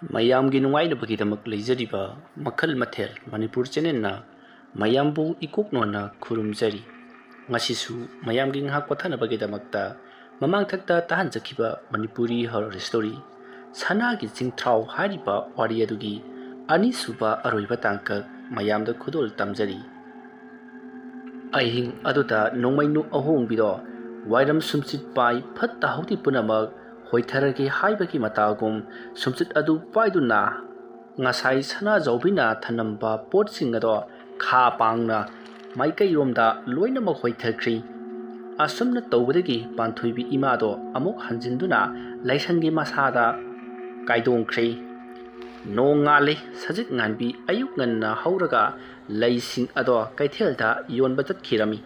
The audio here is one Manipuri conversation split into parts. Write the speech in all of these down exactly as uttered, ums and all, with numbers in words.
ꯃꯌꯥꯝꯒꯤ ꯅꯨꯡꯉꯥꯏꯅꯕꯒꯤꯗꯃꯛ ꯂꯩꯖꯔꯤꯕ ꯃꯈꯜ ꯃꯊꯦꯜ ꯃꯅꯤꯄꯨꯔ ꯆꯦꯅꯦꯜꯅ ꯃꯌꯥꯝꯕꯨ ꯏꯀꯣꯛ ꯅꯣꯟꯅ ꯈꯨꯔꯨꯝꯖꯔꯤ꯫ ꯉꯁꯤꯁꯨ ꯃꯌꯥꯝꯒꯤ ꯉꯥꯏꯍꯥꯛ ꯄꯣꯊꯥꯅꯕꯒꯤꯗꯃꯛꯇ ꯃꯃꯥꯡꯊꯛꯇ ꯇꯥꯍꯟꯖꯈꯤꯕ ꯃꯅꯤꯄꯨꯔꯤ ꯍꯣꯔꯔ ꯁ꯭ꯇꯣꯔꯤ ꯁꯅꯥꯒꯤ ꯆꯤꯡꯊ꯭ꯔꯥꯎ ꯍꯥꯏꯔꯤꯕ ꯋꯥꯔꯤ ꯑꯗꯨꯒꯤ ꯑꯅꯤꯁꯨꯕ ꯑꯔꯣꯏꯕ ꯇꯥꯡꯀꯛ ꯃꯌꯥꯝꯗ ꯈꯨꯗꯣꯜ ꯇꯝꯖꯔꯤ꯫ ꯑꯍꯤꯡ ꯑꯗꯨꯗ ꯅꯣꯡꯃꯩꯅꯨ ꯑꯍꯣꯡꯕꯤꯗꯣ ꯋꯥꯏꯔꯝ ꯁꯨꯝꯆꯤꯠ ꯄꯥꯏ ꯐꯠꯇ ꯍꯥꯎꯗꯤ ꯄꯨꯝꯅꯃꯛ ꯍꯣꯏꯊꯔꯒꯦ ꯍꯥꯏꯕꯒꯤ ꯃꯇꯥꯒꯨꯝ ꯁꯨꯝꯆꯤꯠ ꯑꯗꯨ ꯄꯥꯏꯗꯨꯅ ꯉꯁꯥꯏ ꯁꯅꯥꯖꯥꯎꯕꯤꯅ ꯊꯅꯝꯕ ꯄꯣꯠꯁꯤꯡ ꯑꯗꯣ ꯈꯥ ꯄꯥꯡꯅ ꯃꯥꯏꯀꯩꯔꯣꯝꯗ ꯂꯣꯏꯅꯃꯛ ꯍꯣꯏꯊꯈ꯭ꯔꯤ꯫ ꯑꯁꯨꯝꯅ ꯇꯧꯕꯗꯒꯤ ꯄꯥꯟꯊꯣꯏꯕꯤ ꯏꯃꯥꯗꯣ ꯑꯃꯨꯛ ꯍꯟꯖꯤꯟꯗꯨꯅ ꯂꯥꯏꯁꯪꯒꯤ ꯃꯁꯥꯗ ꯀꯥꯏꯗꯣꯡꯈ꯭ꯔꯦ꯫ ꯅꯣꯡ ꯉꯥꯜꯂꯦ꯫ ꯁꯖꯤꯛ ꯉꯥꯟꯕꯤ ꯑꯌꯨꯛ ꯉꯟꯅ ꯍꯧꯔꯒ ꯂꯩꯁꯤꯡ ꯑꯗꯣ ꯀꯩꯊꯦꯜꯗ ꯌꯣꯟꯕ ꯆꯠꯈꯤꯔꯝꯃꯤ꯫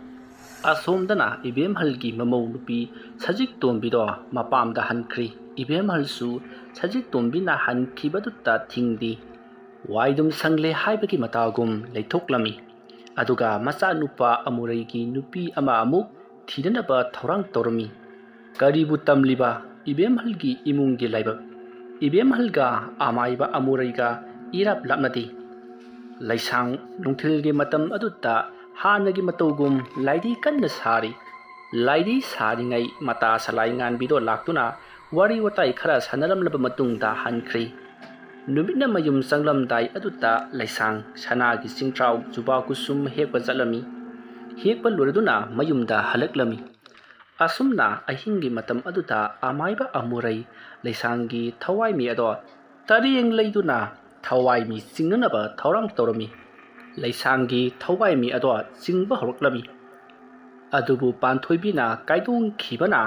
ꯑꯁꯣꯝꯗꯅ ꯏꯕꯦꯝꯍꯜꯒꯤ ꯃꯃꯧ ꯅꯨꯄꯤ ꯁꯖꯤꯛ ꯇꯣꯝꯕꯤꯗꯣ ꯃꯄꯥꯝꯗ ꯍꯟꯈ꯭ꯔꯤ꯫ ꯏꯕꯦꯝꯍꯜꯁꯨ ꯁꯖꯤꯛ ꯇꯣꯝꯕꯤꯅ ꯍꯟꯈꯤꯕꯗꯨꯗ ꯊꯤꯡꯗꯤ ꯋꯥꯏꯗꯨꯝ ꯁꯪꯂꯦ ꯍꯥꯏꯕꯒꯤ ꯃꯇꯥꯒꯨꯝ ꯂꯩꯊꯣꯛꯂꯝꯃꯤ꯫ ꯑꯗꯨꯒ ꯃꯆꯥꯅꯨꯄꯥ ꯑꯃꯨꯔꯩꯒꯤ ꯅꯨꯄꯤ ꯑꯃ ꯑꯃꯨꯛ ꯊꯤꯅꯅꯕ ꯊꯧꯔꯥꯡ ꯇꯧꯔꯝꯃꯤ꯫ ꯀꯔꯤꯕꯨ ꯇꯝꯂꯤꯕ ꯏꯕꯦꯝꯍꯜꯒꯤ ꯏꯃꯨꯡꯒꯤ ꯂꯥꯏꯕꯛ? ꯏꯕꯦꯝꯍꯜꯒ ꯑꯃꯥꯏꯕ ꯑꯃꯨꯔꯩꯒ ꯏꯔꯥꯞ ꯂꯥꯞꯅꯗꯦ꯫ ꯂꯩꯁꯥꯡ ꯅꯨꯡꯊꯤꯜꯒꯤ ꯃꯇꯝ ꯑꯗꯨꯗ ꯍꯥꯟꯅꯒꯤ ꯃꯇꯧꯒꯨꯝ ꯂꯥꯏꯗꯤ ꯀꯟꯅ ꯁꯥꯔꯤ꯫ ꯂꯥꯏꯗꯤ ꯁꯥꯔꯤꯉꯩ ꯃꯇꯥ ꯁꯂꯥꯏ ꯉꯥꯟꯕꯤꯗꯣ ꯂꯥꯛꯇꯨꯅ ꯋꯥꯔꯤ ꯋꯥꯇꯥꯏ ꯈꯔ ꯁꯥꯟꯅꯔꯝꯂꯕ ꯃꯇꯨꯡꯗ ꯍꯟꯈ꯭ꯔꯤ꯫ ꯅꯨꯃꯤꯠꯅ ꯃꯌꯨꯝ ꯆꯪꯂꯝꯗꯥꯏ ꯑꯗꯨꯗ ꯂꯩꯁꯥꯡ ꯁꯅꯥꯒꯤ ꯆꯤꯡꯊ꯭ꯔꯥꯎ ꯖꯨꯕꯥ ꯀꯨꯁꯨꯝ ꯍꯦꯛꯄ ꯆꯠꯂꯝꯃꯤ꯫ ꯍꯦꯛꯄ ꯂꯣꯏꯔꯗꯨꯅ ꯃꯌꯨꯝꯗ ꯍꯜꯂꯛꯂꯝꯃꯤ꯫ ꯑꯁꯨꯝꯅ ꯑꯍꯤꯡꯒꯤ ꯃꯇꯝ ꯑꯗꯨꯗ ꯑꯃꯥꯏꯕ ꯑꯃꯨꯔꯩ ꯂꯩꯁꯥꯡꯒꯤ ꯊꯋꯥꯏꯃꯤ ꯑꯗꯣ ꯇꯔꯦꯡ ꯂꯩꯗꯨꯅ ꯊꯋꯥꯏꯃꯤ ꯆꯤꯡꯅꯅꯕ ꯊꯧꯔꯥꯡ ꯇꯧꯔꯝꯃꯤ꯫ ꯂꯩꯁꯥꯡꯒꯤ ꯊꯋꯥꯏꯃꯤ ꯑꯗꯣ ꯆꯤꯡꯕ ꯍꯧꯔꯛꯂꯝꯃꯤ꯫ ꯑꯗꯨꯕꯨ ꯄꯥꯟꯊꯣꯏꯕꯤꯅ ꯀꯥꯏꯗꯣꯡꯈꯤꯕꯅ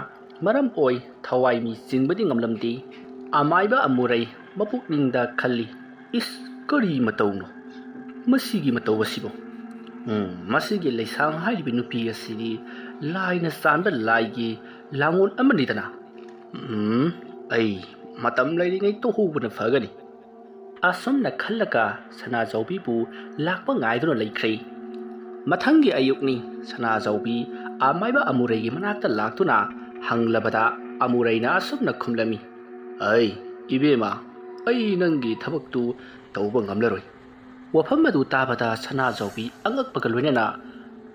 ꯃꯔꯝ ꯑꯣꯏ ꯊꯋꯥꯏꯃꯤ ꯆꯤꯡꯕꯗꯤ ꯉꯝꯂꯝꯗꯦ꯫ ꯑꯃꯥꯏꯕ ꯑꯃꯨꯔꯩ ꯃꯄꯨꯛꯅꯤꯡꯗ ꯈꯜꯂꯤ, "ꯏꯁ, ꯀꯔꯤ ꯃꯇꯧꯅꯣ ꯃꯁꯤꯒꯤ ꯃꯇꯧ ꯑꯁꯤꯕꯨ? ꯎꯝ, ꯃꯁꯤꯒꯤ ꯂꯩꯁꯥꯡ ꯍꯥꯏꯔꯤꯕ ꯅꯨꯄꯤ ꯑꯁꯤꯗꯤ ꯂꯥꯏꯅ ꯆꯥꯟꯕ ꯂꯥꯏꯒꯤ ꯂꯥꯡꯑꯣꯜ ꯑꯃꯅꯤꯗꯅ꯫ ꯎꯝ, ꯑꯩ ꯃꯇꯝ ꯂꯩꯔꯤꯉꯩ ꯇꯣꯛꯍꯧꯕꯅ ꯐꯒꯅꯤ"꯫ ꯑꯁꯨꯝꯅ ꯈꯜꯂꯒ ꯁꯅꯥꯖꯥꯎꯕꯤꯕꯨ ꯂꯥꯛꯄ ꯉꯥꯏꯗꯨꯅ ꯂꯩꯈ꯭ꯔꯦ꯫ ꯃꯊꯪꯒꯤ ꯑꯌꯨꯛꯅꯤ꯫ ꯁꯅꯥꯖꯥꯎꯕꯤ ꯑꯃꯥꯏꯕ ꯑꯃꯨꯔꯩꯒꯤ ꯃꯅꯥꯛꯇ ꯂꯥꯛꯇꯨꯅ ꯍꯪꯂꯕꯗ ꯑꯃꯨꯔꯩꯅ ꯑꯁꯨꯝꯅ ꯈꯨꯝꯂꯝꯃꯤ, "ꯑꯩ ꯏꯕꯦꯝꯃ, ꯑꯩ ꯅꯪꯒꯤ ꯊꯕꯛꯇꯨ ꯇꯧꯕ ꯉꯝꯂꯔꯣꯏ꯫ ꯋꯥꯐꯝ ꯑꯗꯨ ꯇꯥꯕꯗ ꯁꯅꯥꯖꯥꯎꯕꯤ ꯑꯉꯛꯄꯒ ꯂꯣꯏꯅꯅ,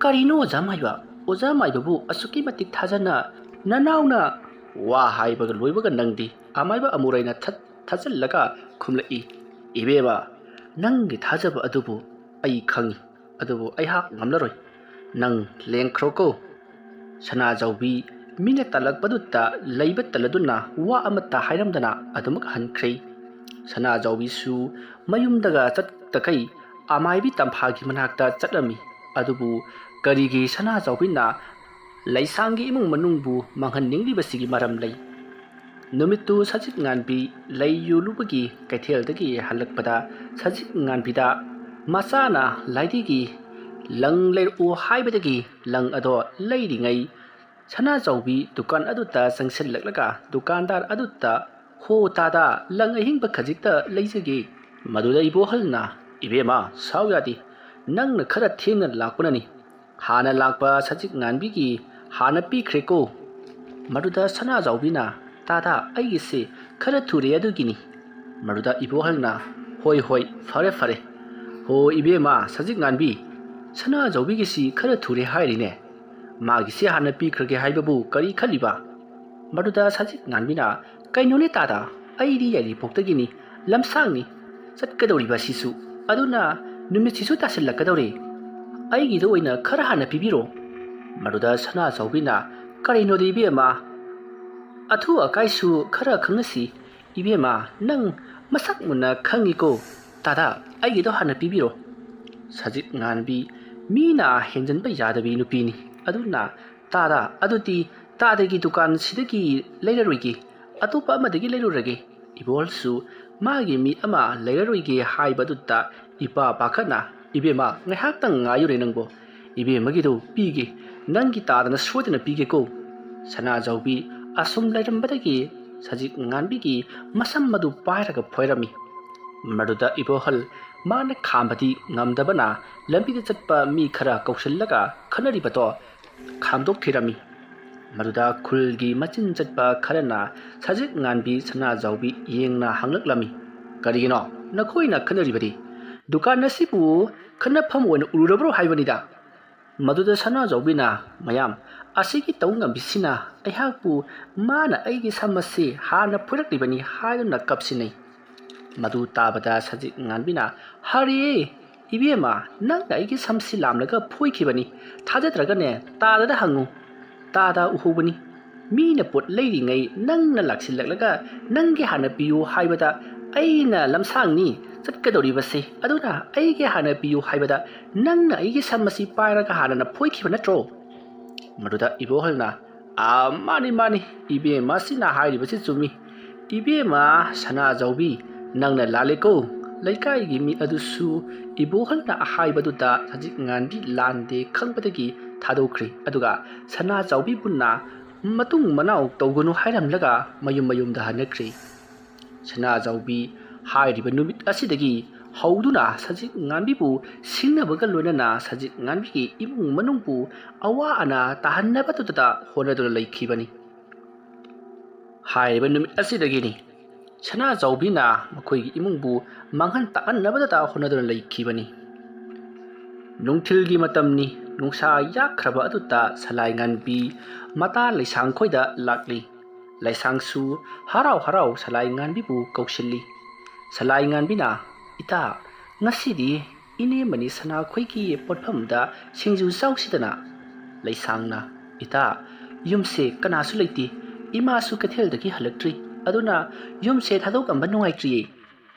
"ꯀꯔꯤꯅꯣ ꯑꯣꯖꯥ ꯃꯥꯏꯕ? ꯑꯣꯖꯥ ꯃꯥꯏꯕꯕꯨ ꯑꯁꯨꯛꯀꯤ ꯃꯇꯤꯛ ꯊꯥꯖꯅ ꯅꯅꯥꯎꯅ?" ꯋꯥ ꯍꯥꯏꯕꯒ ꯂꯣꯏꯕꯒ ꯅꯪꯗꯤ ꯑꯃꯥꯏꯕ ꯑꯃꯨꯔꯩꯅ ꯊꯠ ꯊꯠꯆꯜꯂꯒ ꯈꯨꯝꯂꯛꯏ, "ꯏꯕꯦꯝꯃ, ꯅꯪꯒꯤ ꯊꯥꯖꯕ ꯑꯗꯨꯕꯨ ꯑꯩ ꯈꯪꯏ, ꯑꯗꯨꯕꯨ ꯑꯩꯍꯥꯛ ꯉꯝꯂꯔꯣꯏ꯫ ꯅꯪ ꯂꯦꯡꯈ꯭ꯔꯣꯀꯣ꯫" ꯁꯅꯥꯖꯥꯎꯕꯤ ꯃꯤꯅ ꯇꯥꯜꯂꯛꯄꯗꯨꯗ ꯂꯩꯕ ꯇꯜꯂꯗꯨꯅ ꯋꯥ ꯑꯃꯠꯇ ꯍꯥꯏꯔꯝꯗꯅ ꯑꯗꯨꯃꯛ ꯍꯟꯈ꯭ꯔꯦ꯫ ꯁꯅꯥꯖꯥꯎꯕꯤꯁꯨ ꯃꯌꯨꯝꯗꯒ ꯆꯠꯇꯈꯩ ꯑꯃꯥꯏꯕꯤ ꯇꯝꯐꯥꯒꯤ ꯃꯅꯥꯛꯇ ꯆꯠꯂꯝꯃꯤ꯫ ꯑꯗꯨꯕꯨ ꯀꯔꯤꯒꯤ ꯁꯅꯥꯖꯥꯎꯕꯤꯅ ꯂꯩꯁꯥꯡꯒꯤ ꯏꯃꯨꯡ ꯃꯅꯨꯡꯕꯨ ꯃꯥꯡꯍꯟꯅꯤꯡꯂꯤꯕꯁꯤꯒꯤ ꯃꯔꯝ ꯂꯩ꯫ ꯅꯨꯃꯤꯠꯇꯨ ꯁꯖꯤꯠ ꯉꯥꯟꯕꯤ ꯂꯩ ꯌꯣꯜꯂꯨꯕꯒꯤ ꯀꯩꯊꯦꯜꯗꯒꯤ ꯍꯜꯂꯛꯄꯗ ꯁꯖꯤꯠ ꯉꯥꯟꯕꯤꯗ ꯃꯆꯥꯅ ꯂꯥꯏꯙꯤꯒꯤ ꯂꯪ ꯂꯩꯔꯛꯎ ꯍꯥꯏꯕꯗꯒꯤ ꯂꯪ ꯑꯗꯣ ꯂꯩꯔꯤꯉꯩ ꯁꯅꯥꯖꯥꯎꯕꯤ ꯗꯨꯀꯥꯟ ꯑꯗꯨꯗ ꯆꯪꯁꯤꯜꯂꯛꯂꯒ ꯗꯨꯀꯥꯟꯗꯥꯔ ꯑꯗꯨꯗ, "ꯍꯣ ꯇꯥꯗ, ꯂꯪ ꯑꯍꯤꯡꯕ ꯈꯖꯤꯛꯇ ꯂꯩꯖꯒꯦ꯫" ꯃꯗꯨꯗ ꯏꯕꯣꯍꯜꯅ, "ꯏꯕꯦꯝꯃ, ꯁꯥꯎ ꯌꯥꯗꯦ, ꯅꯪꯅ ꯈꯔ ꯊꯦꯡꯅ ꯂꯥꯛꯄꯅꯅꯤ꯫ ꯍꯥꯟꯅ ꯂꯥꯛꯄ ꯁꯖꯤꯠ ꯉꯥꯟꯕꯤꯒꯤ ꯍꯥꯟꯅ ꯄꯤꯈ꯭ꯔꯦꯀꯣ꯫" ꯃꯗꯨꯗ ꯁꯅꯥꯖꯥꯎꯕꯤꯅ, "ꯇꯥꯗ, ꯑꯩꯒꯤꯁꯦ ꯈꯔ ꯊꯨꯔꯦ ꯑꯗꯨꯒꯤꯅꯤ꯫" ꯃꯗꯨꯗ ꯏꯕꯣꯍꯜꯅ, "ꯍꯣꯏ ꯍꯣꯏ, ꯐꯔꯦ ꯐꯔꯦ꯫ ꯍꯣ ꯏꯕꯦꯝꯃ ꯁꯖꯤꯠ ꯉꯥꯟꯕꯤ, ꯁꯅꯥꯖꯥꯎꯕꯤꯒꯤꯁꯤ ꯈꯔ ꯊꯨꯔꯦ ꯍꯥꯏꯔꯤꯅꯦ꯫ ꯃꯥꯒꯤꯁꯤ ꯍꯥꯟꯅ ꯄꯤꯈ꯭ꯔꯒꯦ ꯍꯥꯏꯕꯕꯨ ꯀꯔꯤ ꯈꯜꯂꯤꯕ?" ꯃꯗꯨꯗ ꯁꯖꯤꯠ ꯉꯥꯟꯕꯤꯅ, "ꯀꯩꯅꯣꯅꯦ ꯇꯥꯗ, ꯑꯩꯗꯤ ꯌꯥꯏꯔꯤꯄꯣꯛꯇꯒꯤꯅꯤ, ꯂꯝꯁꯥꯡꯅꯤ ꯆꯠꯀꯗꯧꯔꯤꯕ ꯑꯁꯤꯁꯨ, ꯑꯗꯨꯅ ꯅꯨꯃꯤꯠꯁꯤꯁꯨ ꯇꯥꯁꯤꯜꯂꯛꯀꯗꯧꯔꯦ꯫ ꯑꯩꯒꯤꯗ ꯑꯣꯏꯅ ꯈꯔ ꯍꯥꯟꯅ ꯄꯤꯕꯤꯔꯣ꯫" ꯃꯗꯨꯗ ꯁꯅꯥꯖꯥꯎꯕꯤꯅ, "ꯀꯔꯤꯅꯣꯗ ꯏꯕꯦꯝꯃ, ꯑꯊꯨ ꯑꯀꯥꯏꯁꯨ ꯈꯔ ꯈꯪꯅꯁꯤ꯫ ꯏꯕꯦꯝꯃ, ꯅꯪ ꯃꯁꯛ ꯃꯨꯟꯅ ꯈꯪꯉꯤꯀꯣ꯫ ꯇꯥꯗ, ꯑꯩꯒꯤꯗꯣ ꯍꯥꯟꯅ ꯄꯤꯕꯤꯔꯣ꯫" ꯁꯖꯤꯠ ꯉꯥꯟꯕꯤ ꯃꯤꯅ ꯍꯦꯟꯖꯟꯕ ꯌꯥꯗꯕꯤ ꯅꯨꯄꯤꯅꯤ꯫ ꯑꯗꯨꯅ, "ꯇꯥꯗ, ꯑꯗꯨꯗꯤ ꯇꯥꯗꯒꯤ ꯗꯨꯀꯥꯟꯁꯤꯗꯒꯤ ꯂꯩꯔꯔꯣꯏꯒꯦ, ꯑꯇꯣꯞꯄ ꯑꯃꯗꯒꯤ ꯂꯩꯔꯨꯔꯒꯦ꯫" ꯏꯕꯣꯜꯁꯨ ꯃꯥꯒꯤ ꯃꯤ ꯑꯃ ꯂꯩꯔꯔꯣꯏꯒꯦ ꯍꯥꯏꯕꯗꯨꯗ ꯏꯄꯥ ꯄꯥꯈꯠꯅ, "ꯏꯕꯦꯝꯃ, ꯉꯥꯏꯍꯥꯛꯇꯪ ꯉꯥꯏꯌꯨꯅꯦ ꯅꯪꯕꯣ꯫ ꯏꯕꯦꯝꯃꯒꯤꯗꯨ ꯄꯤꯒꯦ, ꯅꯪꯒꯤ ꯇꯥꯗꯅ ꯁꯣꯏꯗꯅ ꯄꯤꯒꯦꯀꯣ꯫" ꯁꯅꯥꯖꯥꯎꯕꯤ ꯑꯁꯨꯝ ꯂꯩꯔꯝꯕꯗꯒꯤ ꯁꯖꯤꯠ ꯉꯥꯟꯕꯤꯒꯤ ꯃꯁꯝ ꯑꯗꯨ ꯄꯥꯏꯔꯒ ꯐꯣꯏꯔꯝꯃꯤ꯫ ꯃꯗꯨꯗ ꯏꯕꯣꯍꯜ ꯃꯥꯅ ꯈꯥꯝꯕꯗꯤ ꯉꯝꯗꯕꯅ ꯂꯝꯕꯤꯗ ꯆꯠꯄ ꯃꯤ ꯈꯔ ꯀꯧꯁꯤꯜꯂꯒ ꯈꯠꯅꯔꯤꯕꯗꯣ ꯈꯥꯝꯗꯣꯛ ꯊꯤꯔꯝꯃꯤ꯫ ꯃꯗꯨꯗ ꯈꯨꯜꯒꯤ ꯃꯆꯤꯟ ꯆꯠꯄ ꯈꯔꯅ ꯁꯖꯤꯠ ꯉꯥꯟꯕꯤ ꯁꯅꯥꯖꯥꯎꯕꯤ ꯌꯦꯡꯅ ꯍꯪꯂꯛꯂꯝꯃꯤ꯫ "ꯀꯔꯤꯒꯤꯅꯣ ꯅꯈꯣꯏꯅ ꯈꯟꯅꯔꯤꯕꯗꯤ? ꯗꯨꯀꯥꯟ ꯑꯁꯤꯕꯨ ꯈꯟꯅꯐꯝ ꯑꯣꯏꯅ ꯎꯔꯨꯔꯕ꯭ꯔꯣ ꯍꯥꯏꯕꯅꯤꯗ?" ꯃꯗꯨꯗ ꯁꯅꯥꯖꯥꯎꯕꯤꯅ, "ꯃꯌꯥꯝ, ꯑꯁꯤꯒꯤ ꯇꯧꯉꯝꯕꯤꯁꯤꯅ ꯑꯩꯍꯥꯛꯄꯨ ꯃꯥꯅ ꯑꯩꯒꯤ ꯁꯝ ꯑꯁꯤ ꯍꯥꯟꯅ ꯐꯣꯏꯔꯛꯂꯤꯕꯅꯤ ꯍꯥꯏꯗꯨꯅ ꯀꯞꯁꯤꯟꯅꯩ꯫" ꯃꯗꯨ ꯇꯥꯕꯗ ꯁꯖꯤꯛ ꯉꯥꯟꯕꯤꯅ, "ꯍꯥꯔꯦ! ꯏꯕꯦꯝꯃ, ꯅꯪꯅ ꯑꯩꯒꯤ ꯁꯝꯁꯤ ꯂꯥꯝꯂꯒ ꯐꯣꯏꯈꯤꯕꯅꯤ꯫ ꯊꯥꯖꯗ꯭ꯔꯒꯅꯦ, ꯇꯥꯗꯗ ꯍꯪꯉꯨ꯫ ꯇꯥꯗ ꯎꯍꯧꯕꯅꯤ꯫ ꯃꯤꯅ ꯄꯣꯠ ꯂꯩꯔꯤꯉꯩ ꯅꯪꯅ ꯂꯥꯛꯁꯤꯜꯂꯛꯂꯒ ꯅꯪꯒꯤ ꯍꯥꯟꯅ ꯄꯤꯌꯨ ꯍꯥꯏꯕꯗ ꯑꯩꯅ ꯂꯝꯁꯥꯡꯅꯤ ꯆꯠꯀꯗꯧꯔꯤꯕꯁꯤ꯫ ꯑꯗꯨꯅ ꯑꯩꯒꯤ ꯍꯥꯟꯅ ꯄꯤꯌꯨ ꯍꯥꯏꯕꯗ ꯅꯪꯅ ꯑꯩꯒꯤ ꯁꯝ ꯑꯁꯤ ꯄꯥꯏꯔꯒ ꯍꯥꯟꯅꯅ ꯐꯣꯏꯈꯤꯕ ꯅꯠꯇ꯭ꯔꯣ?" ꯃꯗꯨꯗ ꯏꯕꯣꯍꯜꯅ, "ꯑꯥ, ꯃꯥꯅꯤ, ꯃꯥꯅꯤ, ꯏꯕꯦꯝꯃ ꯑꯁꯤꯅ ꯍꯥꯏꯔꯤꯕꯁꯤ ꯆꯨꯝꯃꯤ꯫ ꯏꯕꯦꯝꯃ ꯁꯅꯥꯖꯥꯎꯕꯤ, ꯅꯪꯅ ꯂꯥꯜꯂꯦꯀꯣ꯫" ꯂꯩꯀꯥꯏꯒꯤ ꯃꯤ ꯑꯗꯨꯁꯨ ꯏꯕꯣꯍꯜꯅ ꯍꯥꯏꯕꯗꯨꯗ ꯁꯖꯤꯛ ꯉꯥꯟꯕꯤ ꯂꯥꯟꯗꯦ ꯈꯪꯕꯗꯒꯤ ꯊꯥꯗꯣꯛꯈ꯭ꯔꯦ꯫ ꯑꯗꯨꯒ ꯁꯅꯥꯖꯥꯎꯕꯤꯕꯨꯅ ꯃꯇꯨꯡ ꯃꯅꯥꯎ ꯇꯧꯒꯅꯨ ꯍꯥꯏꯔꯝꯂꯒ ꯃꯌꯨꯝ ꯃꯌꯨꯝꯗ ꯍꯟꯅꯈ꯭ꯔꯦ꯫ ꯁꯅꯥꯖꯥꯎꯕꯤ ꯍꯥꯏꯔꯤꯕ ꯅꯨꯃꯤꯠ ꯑꯁꯤꯗꯒꯤ ꯍꯧꯗꯨꯅ ꯁꯖꯤꯛ ꯉꯥꯟꯕꯤꯕꯨ ꯁꯤꯡꯅꯕꯒ ꯂꯣꯏꯅꯅ ꯁꯖꯤꯛ ꯉꯥꯟꯕꯤꯒꯤ ꯏꯃꯨꯡ ꯃꯅꯨꯡꯕꯨ ꯑꯋꯥ ꯑꯅꯥ ꯇꯥꯍꯟꯅꯕꯗꯨꯗ ꯍꯣꯠꯅꯗꯨꯅ ꯂꯩꯈꯤꯕꯅꯤ꯫ ꯍꯥꯏꯔꯤꯕ ꯅꯨꯃꯤꯠ ꯑꯁꯤꯗꯒꯤꯅꯤ ꯁꯅꯥꯖꯥꯎꯕꯤꯅ ꯃꯈꯣꯏꯒꯤ ꯏꯃꯨꯡꯕꯨ ꯃꯥꯡꯍꯟ ꯇꯥꯛꯍꯟꯅꯕꯗꯇ ꯍꯣꯠꯅꯗꯨꯅ ꯂꯩꯈꯤꯕꯅꯤ꯫ ꯅꯨꯡꯊꯤꯜꯒꯤ ꯃꯇꯝꯅꯤ꯫ ꯅꯨꯡꯁꯥ ꯌꯥꯛꯈ꯭ꯔꯕ ꯑꯗꯨꯗ ꯁꯂꯥꯏ ꯉꯥꯟꯕꯤ ꯃꯇꯥ ꯂꯩꯁꯥꯡ ꯈꯣꯏꯗ ꯂꯥꯛꯂꯤ꯫ ꯂꯩꯁꯥꯡꯁꯨ ꯍꯔꯥꯎ ꯍꯔꯥꯎ ꯁꯂꯥꯏ ꯉꯥꯟꯕꯤꯕꯨ ꯀꯧꯁꯤꯜꯂꯤ꯫ ꯁꯂꯥꯏ ꯉꯥꯟꯕꯤꯅ, "ꯏꯇꯥ, ꯉꯁꯤꯗꯤ ꯏꯅꯦ ꯃꯅꯤ ꯁꯅꯥꯈꯣꯏꯒꯤ ꯄꯣꯠꯐꯝꯗ ꯁꯤꯡꯖꯨ ꯆꯥꯎꯁꯤꯗꯅ?" ꯂꯩꯁꯥꯡꯅ, "ꯏꯇꯥ, ꯌꯨꯝꯁꯦ ꯀꯅꯥꯁꯨ ꯂꯩꯇꯦ꯫ ꯏꯃꯥꯁꯨ ꯀꯩꯊꯦꯜꯗꯒꯤ ꯍꯜꯂꯛꯇ꯭ꯔꯤ꯫ ꯑꯗꯨꯅ ꯌꯨꯝꯁꯦ ꯊꯥꯗꯣꯛꯑꯝꯕ ꯅꯨꯡꯉꯥꯏꯇ꯭ꯔꯤꯌꯦ꯫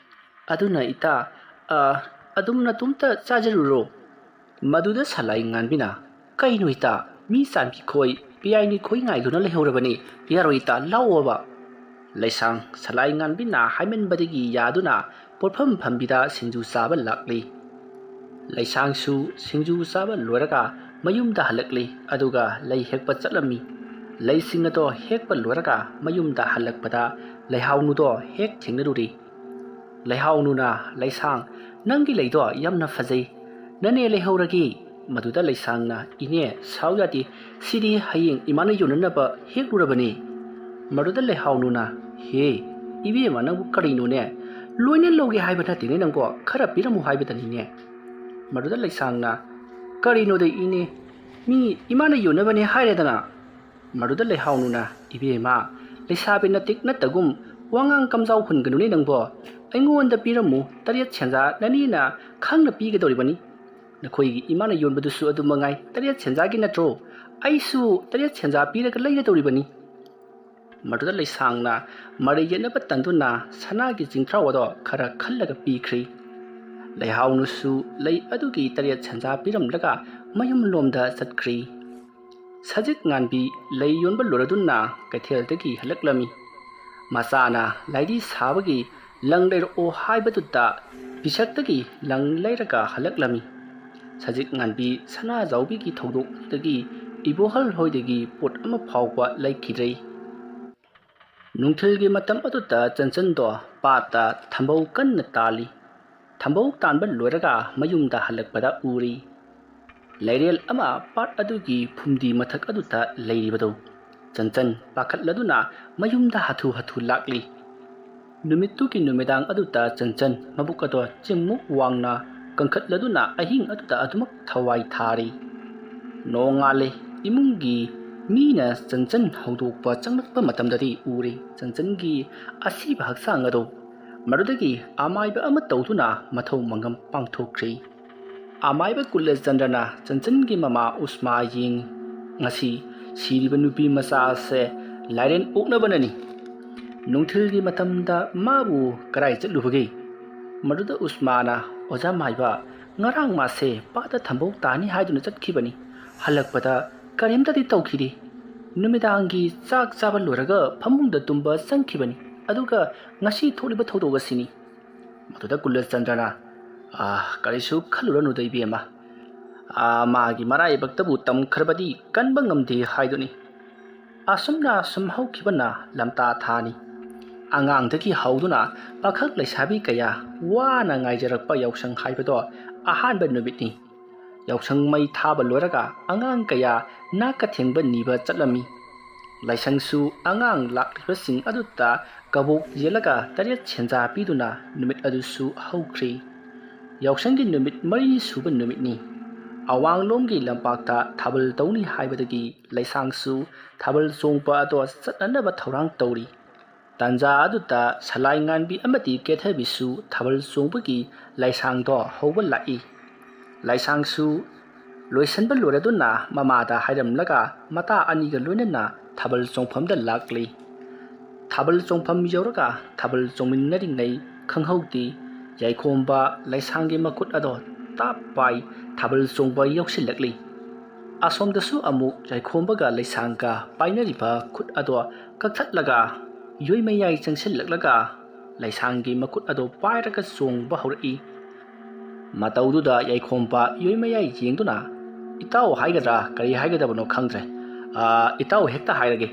ꯑꯗꯨꯅ ꯏꯇꯥ, ꯑ, ꯑꯗꯨꯝ ꯅꯇꯣꯝꯇ ꯆꯥꯖꯔꯨꯔꯣ꯫" ꯃꯗꯨꯗ ꯁꯂꯥꯏ ꯉꯥꯟꯕꯤꯅ, "ꯀꯩꯅꯣ ꯏꯇꯥ, ꯃꯤ ꯆꯥꯟꯕꯤ ꯈꯣꯏ, ꯄꯤꯌꯥꯏꯅꯤ ꯈꯣꯏ ꯉꯥꯏꯗꯨꯅ ꯂꯩꯍꯧꯔꯕꯅꯤ, ꯌꯥꯔꯣꯏ ꯏꯇꯥ, ꯂꯥꯛꯑꯣꯕ꯫" ꯂꯩꯁꯥꯡ ꯁꯂꯥꯏ ꯉꯥꯟꯕꯤꯅ ꯍꯥꯏꯃꯟꯕꯗꯒꯤ ꯌꯥꯗꯨꯅ ꯄꯣꯠꯐꯝ ꯐꯝꯕꯤꯗ ꯁꯤꯡꯖꯨ ꯆꯥꯕ ꯂꯥꯛꯂꯤ꯫ ꯂꯩꯁꯥꯡꯁꯨ ꯁꯤꯡꯖꯨ ꯆꯥꯕ ꯂꯣꯏꯔꯒ ꯃꯌꯨꯝꯗ ꯍꯜꯂꯛꯂꯤ, ꯑꯗꯨꯒ ꯂꯩ ꯍꯦꯛꯄ ꯆꯠꯂꯝꯃꯤ꯫ ꯂꯩꯁꯤꯡ ꯑꯗꯣ ꯍꯦꯛꯄ ꯂꯣꯏꯔꯒ ꯃꯌꯨꯝꯗ ꯍꯜꯂꯛꯄꯗ ꯂꯩꯍꯥꯎꯅꯨꯗꯣ ꯍꯦꯛ ꯊꯦꯡꯅꯔꯨꯔꯤ꯫ ꯂꯩꯍꯥꯎꯅꯨꯅ, "ꯂꯩꯁꯥꯡ, ꯅꯪꯒꯤ ꯂꯩꯗꯣ ꯌꯥꯝꯅ ꯐꯖꯩ꯫ ꯅꯅꯦ ꯂꯩꯍꯧꯔꯒꯦ꯫" ꯃꯗꯨꯗ ꯂꯩꯁꯥꯡꯅ, "ꯏꯅꯦ, ꯁꯥꯎ ꯌꯥꯗꯦ꯫ ꯁꯤꯗꯤ ꯍꯌꯦꯡ ꯏꯃꯥꯅ ꯌꯣꯟꯅꯅꯕ ꯍꯦꯛꯂꯨꯔꯕꯅꯤ꯫" ꯃꯗꯨꯗ ꯂꯩꯍꯥꯎꯅꯨꯅ, "ꯍꯦ, ꯏꯕꯦꯝꯃ, ꯅꯪꯕꯨ ꯀꯔꯤꯅꯣꯅꯦ? "ꯂꯣꯏꯅ ꯂꯧꯒꯦ ꯍꯥꯏꯕ ꯅꯠꯇꯦꯅꯦ ꯅꯪꯕꯣ, ꯈꯔ ꯄꯤꯔꯝꯃꯨ ꯍꯥꯏꯕꯗꯅꯤꯅꯦ"꯫ ꯃꯗꯨꯗ ꯂꯩꯁꯥꯡꯅ, "ꯀꯔꯤꯅꯣꯗ ꯏꯅꯦ, ꯃꯤ ꯏꯃꯥꯅ ꯌꯣꯟꯅꯕꯅꯦ ꯍꯥꯏꯔꯦꯗꯅ"꯫ ꯃꯗꯨꯗ ꯂꯩꯍꯥꯎꯅꯨꯅ, "ꯏꯕꯦꯝꯃ, ꯂꯩꯁꯥꯕꯤ ꯅꯇꯤꯛ ꯅꯠꯇꯒꯨꯝ ꯋꯥꯉꯥꯡ ꯀꯝꯖꯥꯎ ꯍꯨꯟꯒꯅꯨꯅꯦ ꯅꯪꯕꯣ꯫ ꯑꯩꯉꯣꯟꯗ ꯄꯤꯔꯝꯃꯨ, ꯇꯔꯦꯠ ꯁꯦꯟꯖꯥ ꯅꯅꯦꯅ ꯈꯪꯅ ꯄꯤꯒꯗꯧꯔꯤꯕꯅꯤ꯫ ꯅꯈꯣꯏꯒꯤ ꯏꯃꯥꯅ ꯌꯣꯟꯕꯗꯨꯁꯨ ꯑꯗꯨ ꯃꯉꯥꯏ, ꯇꯔꯦꯠ ꯁꯦꯟꯖꯥꯒꯤ ꯅꯠꯇ꯭ꯔꯣ? ꯑꯩꯁꯨ ꯇꯔꯦꯠ ꯁꯦꯟꯖꯥ ꯄꯤꯔꯒ ꯂꯩꯒꯗꯧꯔꯤꯕꯅꯤ"꯫ ꯃꯗꯨꯗ ꯂꯩꯁꯥꯡꯅ ꯃꯔꯩ ꯌꯦꯠꯅꯕ ꯇꯟꯗꯨꯅ ꯁꯅꯥꯒꯤ ꯆꯤꯡꯊ꯭ꯔꯥꯎ ꯑꯗꯣ ꯈꯔ ꯈꯜꯂꯒ ꯄꯤꯈ꯭ꯔꯤ꯫ ꯂꯩꯍꯥꯎꯅꯨꯁꯨ ꯂꯩ ꯑꯗꯨꯒꯤ ꯇꯔꯦꯠ ꯁꯦꯟꯖꯥ ꯄꯤꯔꯝꯂꯒ ꯃꯌꯨꯝ ꯂꯣꯝꯗ ꯆꯠꯈ꯭ꯔꯤ꯫ ꯁꯖꯤꯛ ꯉꯥꯟꯕꯤ ꯂꯩ ꯌꯣꯟꯕ ꯂꯣꯏꯔꯗꯨꯅ ꯀꯩꯊꯦꯜꯗꯒꯤ ꯍꯜꯂꯛꯂꯝꯃꯤ꯫ ꯃꯆꯥꯅ ꯂꯥꯏꯗꯤ ꯁꯥꯕꯒꯤ ꯂꯪ ꯂꯩꯔꯛꯑꯣ ꯍꯥꯏꯕꯗꯨꯗ ꯄꯤꯁꯛꯇꯒꯤ ꯂꯪ ꯂꯩꯔꯒ ꯍꯜꯂꯛꯂꯝꯃꯤ꯫ ꯁꯖꯤꯛ ꯉꯥꯟꯕꯤ ꯁꯅꯥꯖꯥꯎꯕꯤꯒꯤ ꯊꯧꯗꯣꯛ ꯑꯗꯨꯗꯒꯤ ꯏꯕꯣꯍꯜ ꯍꯣꯏꯗꯒꯤ ꯄꯣꯠ ꯑꯃ ꯐꯥꯎꯕ ꯂꯩꯈꯤꯗ꯭ꯔꯦ꯫ ꯅꯨꯡꯊꯤꯜꯒꯤ ꯃꯇꯝ ꯑꯗꯨꯗ ꯆꯟꯆꯟꯗꯣ ꯄꯥꯠꯇ ꯊꯝꯕꯧ ꯀꯟꯅ ꯇꯥꯜꯂꯤ꯫ ꯊꯝꯕꯧ ꯇꯥꯟꯕ ꯂꯣꯏꯔꯒ ꯃꯌꯨꯝꯗ ꯍꯜꯂꯛꯄꯗ ꯎꯔꯤ꯫ ꯂꯩꯔꯦꯜ ꯑꯃ ꯄꯥꯠ ꯑꯗꯨꯒꯤ ꯐꯨꯝꯗꯤ ꯃꯊꯛ ꯑꯗꯨꯗ ꯂꯩꯔꯤꯕꯗꯨ꯫ ꯆꯟꯆꯟ ꯄꯥꯈꯠꯂꯗꯨꯅ ꯃꯌꯨꯝꯗ ꯍꯥꯊꯨ ꯍꯥꯊꯨ ꯂꯥꯛꯂꯤ꯫ ꯅꯨꯃꯤꯠꯇꯨꯒꯤ ꯅꯨꯃꯤꯗꯥꯡ ꯑꯗꯨꯗ ꯆꯟꯆꯟ ꯃꯕꯨꯛ ꯑꯗꯣ ꯆꯤꯡꯃꯨꯛ ꯋꯥꯡꯅ ꯀꯟꯈꯠꯂꯗꯨꯅ ꯑꯍꯤꯡ ꯑꯗꯨꯗ ꯑꯗꯨꯃꯛ ꯊꯋꯥꯏ ꯊꯥꯔꯤ꯫ ꯅꯣꯡꯉꯥꯜꯂꯦ꯫ ꯏꯃꯨꯡꯒꯤ ꯃꯤꯅ ꯆꯟꯆꯟ ꯍꯧꯗꯣꯛꯄ ꯆꯪꯂꯛꯄ ꯃꯇꯝꯗꯗꯤ ꯎꯔꯦ ꯆꯟꯆꯟꯒꯤ ꯑꯁꯤꯕ ꯍꯛꯆꯥꯡ ꯑꯗꯨ꯫ ꯃꯗꯨꯗꯒꯤ ꯑꯃꯥꯏꯕ ꯑꯃ ꯇꯧꯗꯨꯅ ꯃꯊꯧ ꯃꯉꯝ ꯄꯥꯡꯊꯣꯛꯈ꯭ꯔꯤ꯫ ꯑꯃꯥꯏꯕ ꯀꯨꯂꯆꯟꯗ꯭ꯔꯅ ꯆꯟꯆꯟꯒꯤ ꯃꯃꯥ ꯎꯁꯃꯥ ꯌꯦꯡꯉꯤ꯫ ꯉꯁꯤ ꯁꯤꯔꯤꯕ ꯅꯨꯄꯤ ꯃꯆꯥ ꯑꯁꯦ ꯂꯥꯏꯔꯦꯟ ꯑꯣꯛꯅꯕꯅꯅꯤ꯫ ꯅꯨꯡꯊꯤꯜꯒꯤ ꯃꯇꯝꯗ ꯃꯥꯕꯨ ꯀꯔꯥꯏ ꯆꯠꯂꯨꯕꯒꯦ? ꯃꯗꯨꯗ ꯎꯁꯃꯥꯅ, "ꯑꯣꯖꯥ ꯃꯥꯏꯕ, ꯉꯔꯥꯡ ꯃꯥꯁꯦ ꯄꯥꯠꯇ ꯊꯝꯕꯧ ꯇꯥꯅꯤ ꯍꯥꯏꯗꯨꯅ ꯆꯠꯈꯤꯕꯅꯤ꯫ ꯍꯜꯂꯛꯄꯗ ꯀꯔꯤꯝꯇꯗꯤ ꯇꯧꯈꯤꯗꯦ꯫ ꯅꯨꯃꯤꯗꯥꯡꯒꯤ ꯆꯥꯛ ꯆꯥꯕ ꯂꯣꯏꯔꯒ ꯐꯃꯨꯡꯗ ꯇꯨꯝꯕ ꯆꯪꯈꯤꯕꯅꯤ꯫ ꯑꯗꯨꯒ ꯉꯁꯤ ꯊꯣꯛꯂꯤꯕ ꯊꯧꯗꯣꯛ ꯑꯁꯤꯅꯤ"꯫ ꯃꯗꯨꯗ ꯀꯨꯂꯆꯟꯗ꯭ꯔꯅ, "ꯑꯥ, ꯀꯔꯤꯁꯨ ꯈꯜꯂꯨꯔꯅꯨꯗ ꯏꯕꯦꯝꯃ꯫ ꯑꯥ, ꯃꯥꯒꯤ ꯃꯔꯥꯏꯕꯛꯇꯕꯨ ꯇꯝꯈ꯭ꯔꯕꯗꯤ ꯀꯟꯕ ꯉꯝꯗꯦ ꯍꯥꯏꯗꯨꯅꯤ"꯫ ꯑꯁꯨꯝꯅ ꯁꯨꯝ ꯍꯧꯈꯤꯕꯅ ꯂꯝꯇꯥ ꯊꯥꯅꯤ꯫ ꯑꯉꯥꯡꯗꯒꯤ ꯍꯧꯗꯨꯅ ꯄꯥꯈꯪ ꯂꯩꯁꯥꯕꯤ ꯀꯌꯥ ꯋꯥꯅ ꯉꯥꯏꯖꯔꯛꯄ ꯌꯥꯎꯁꯪ ꯍꯥꯏꯕꯗꯣ ꯑꯍꯥꯟꯕ ꯅꯨꯃꯤꯠꯅꯤ꯫ ꯌꯥꯎꯁꯪ ꯃꯩ ꯊꯥꯕ ꯂꯣꯏꯔꯒ ꯑꯉꯥꯡ ꯀꯌꯥ ꯅꯥꯛꯀ ꯊꯦꯡꯕ ꯅꯤꯕ ꯆꯠꯂꯝꯃꯤ꯫ ꯂꯥꯏꯁꯪꯁꯨ ꯑꯉꯥꯡ ꯂꯥꯛꯂꯤꯕꯁꯤꯡ ꯑꯗꯨꯗ ꯀꯕꯣꯛ ꯌꯦꯜꯂꯒ ꯇꯔꯦꯠ ꯁꯦꯟꯖꯥ ꯄꯤꯗꯨꯅ ꯅꯨꯃꯤꯠ ꯑꯗꯨꯁꯨ ꯍꯧꯈ꯭ꯔꯤ꯫ ꯌꯥꯎꯁꯪꯒꯤ ꯅꯨꯃꯤꯠ ꯃꯔꯤꯅꯤ ꯁꯨꯕ ꯅꯨꯃꯤꯠꯅꯤ꯫ ꯑꯋꯥꯡꯂꯣꯝꯒꯤ ꯂꯝꯄꯥꯛꯇ ꯊꯥꯕꯜ ꯇꯧꯅꯤ ꯍꯥꯏꯕꯗꯒꯤ ꯂꯩꯁꯥꯡꯁꯨ ꯊꯥꯕꯜ ꯆꯣꯡꯕ ꯑꯗꯣ ꯆꯠꯅꯅꯕ ꯊꯧꯔꯥꯡ ꯇꯧꯔꯤ꯫ ꯇꯥꯟꯖꯥ ꯑꯗꯨꯗ ꯁꯂꯥꯏ ꯉꯥꯟꯕꯤ ꯑꯃꯗꯤ ꯀꯦꯊꯕꯤꯁꯨ ꯊꯥꯕꯜ ꯆꯣꯡꯕꯒꯤ ꯂꯥꯏꯁꯥꯡꯗꯣ ꯍꯧꯕ ꯂꯥꯛꯏ꯫ ꯂꯥꯏꯁꯥꯡꯁꯨ ꯂꯣꯏꯁꯤꯟꯕ ꯂꯣꯏꯔꯗꯨꯅ ꯃꯃꯥꯗ ꯍꯥꯏꯔꯝꯂꯒ ꯃꯇꯥ ꯑꯅꯤꯒ ꯂꯣꯏꯅꯅ ꯊꯥꯕꯜ ꯆꯣꯡꯐꯝꯗ ꯂꯥꯛꯂꯤ꯫ ꯊꯥꯕꯜ ꯆꯣꯡꯐꯝ ꯌꯧꯔꯒ ꯊꯥꯕꯜ ꯆꯣꯡꯃꯤꯟꯅꯔꯤꯉꯩ ꯈꯪꯍꯧꯗꯦ, ꯌꯥꯏꯈꯣꯝꯕ ꯂꯩꯁꯥꯡꯒꯤ ꯃꯈꯨꯠ ꯑꯗꯣ ꯇꯥꯞ ꯄꯥꯏ ꯊꯥꯕꯜ ꯆꯣꯡꯕ ꯌꯧꯁꯤꯜꯂꯛꯂꯤ꯫ ꯑꯁꯣꯝꯗꯁꯨ ꯑꯃꯨꯛ ꯌꯥꯏꯈꯣꯝꯕꯒ ꯂꯩꯁꯥꯡꯒ ꯄꯥꯏꯅꯔꯤꯕ ꯈꯨꯠ ꯑꯗꯣ ꯀꯛꯊꯠꯂꯒ ꯌꯣꯏ ꯃꯌꯥꯏ ꯆꯪꯁꯤꯜꯂꯛꯂꯒ ꯂꯩꯁꯥꯡꯒꯤ ꯃꯈꯨꯠ ꯑꯗꯣ ꯄꯥꯏꯔꯒ ꯆꯣꯡꯕ ꯍꯧꯔꯛꯏ꯫ ꯃꯇꯧꯗꯨꯗ ꯌꯥꯏꯈꯣꯝꯕ ꯌꯣꯏ ꯃꯌꯥꯏ ꯌꯦꯡꯗꯨꯅ, "ꯏꯇꯥꯎ ꯍꯥꯏꯒꯗ꯭ꯔꯥ ꯀꯔꯤ ꯍꯥꯏꯒꯗꯕꯅꯣ ꯈꯪꯗ꯭ꯔꯦ꯫ ꯑꯥ, ꯏꯇꯥꯎ ꯍꯦꯛꯇ ꯍꯥꯏꯔꯒꯦ꯫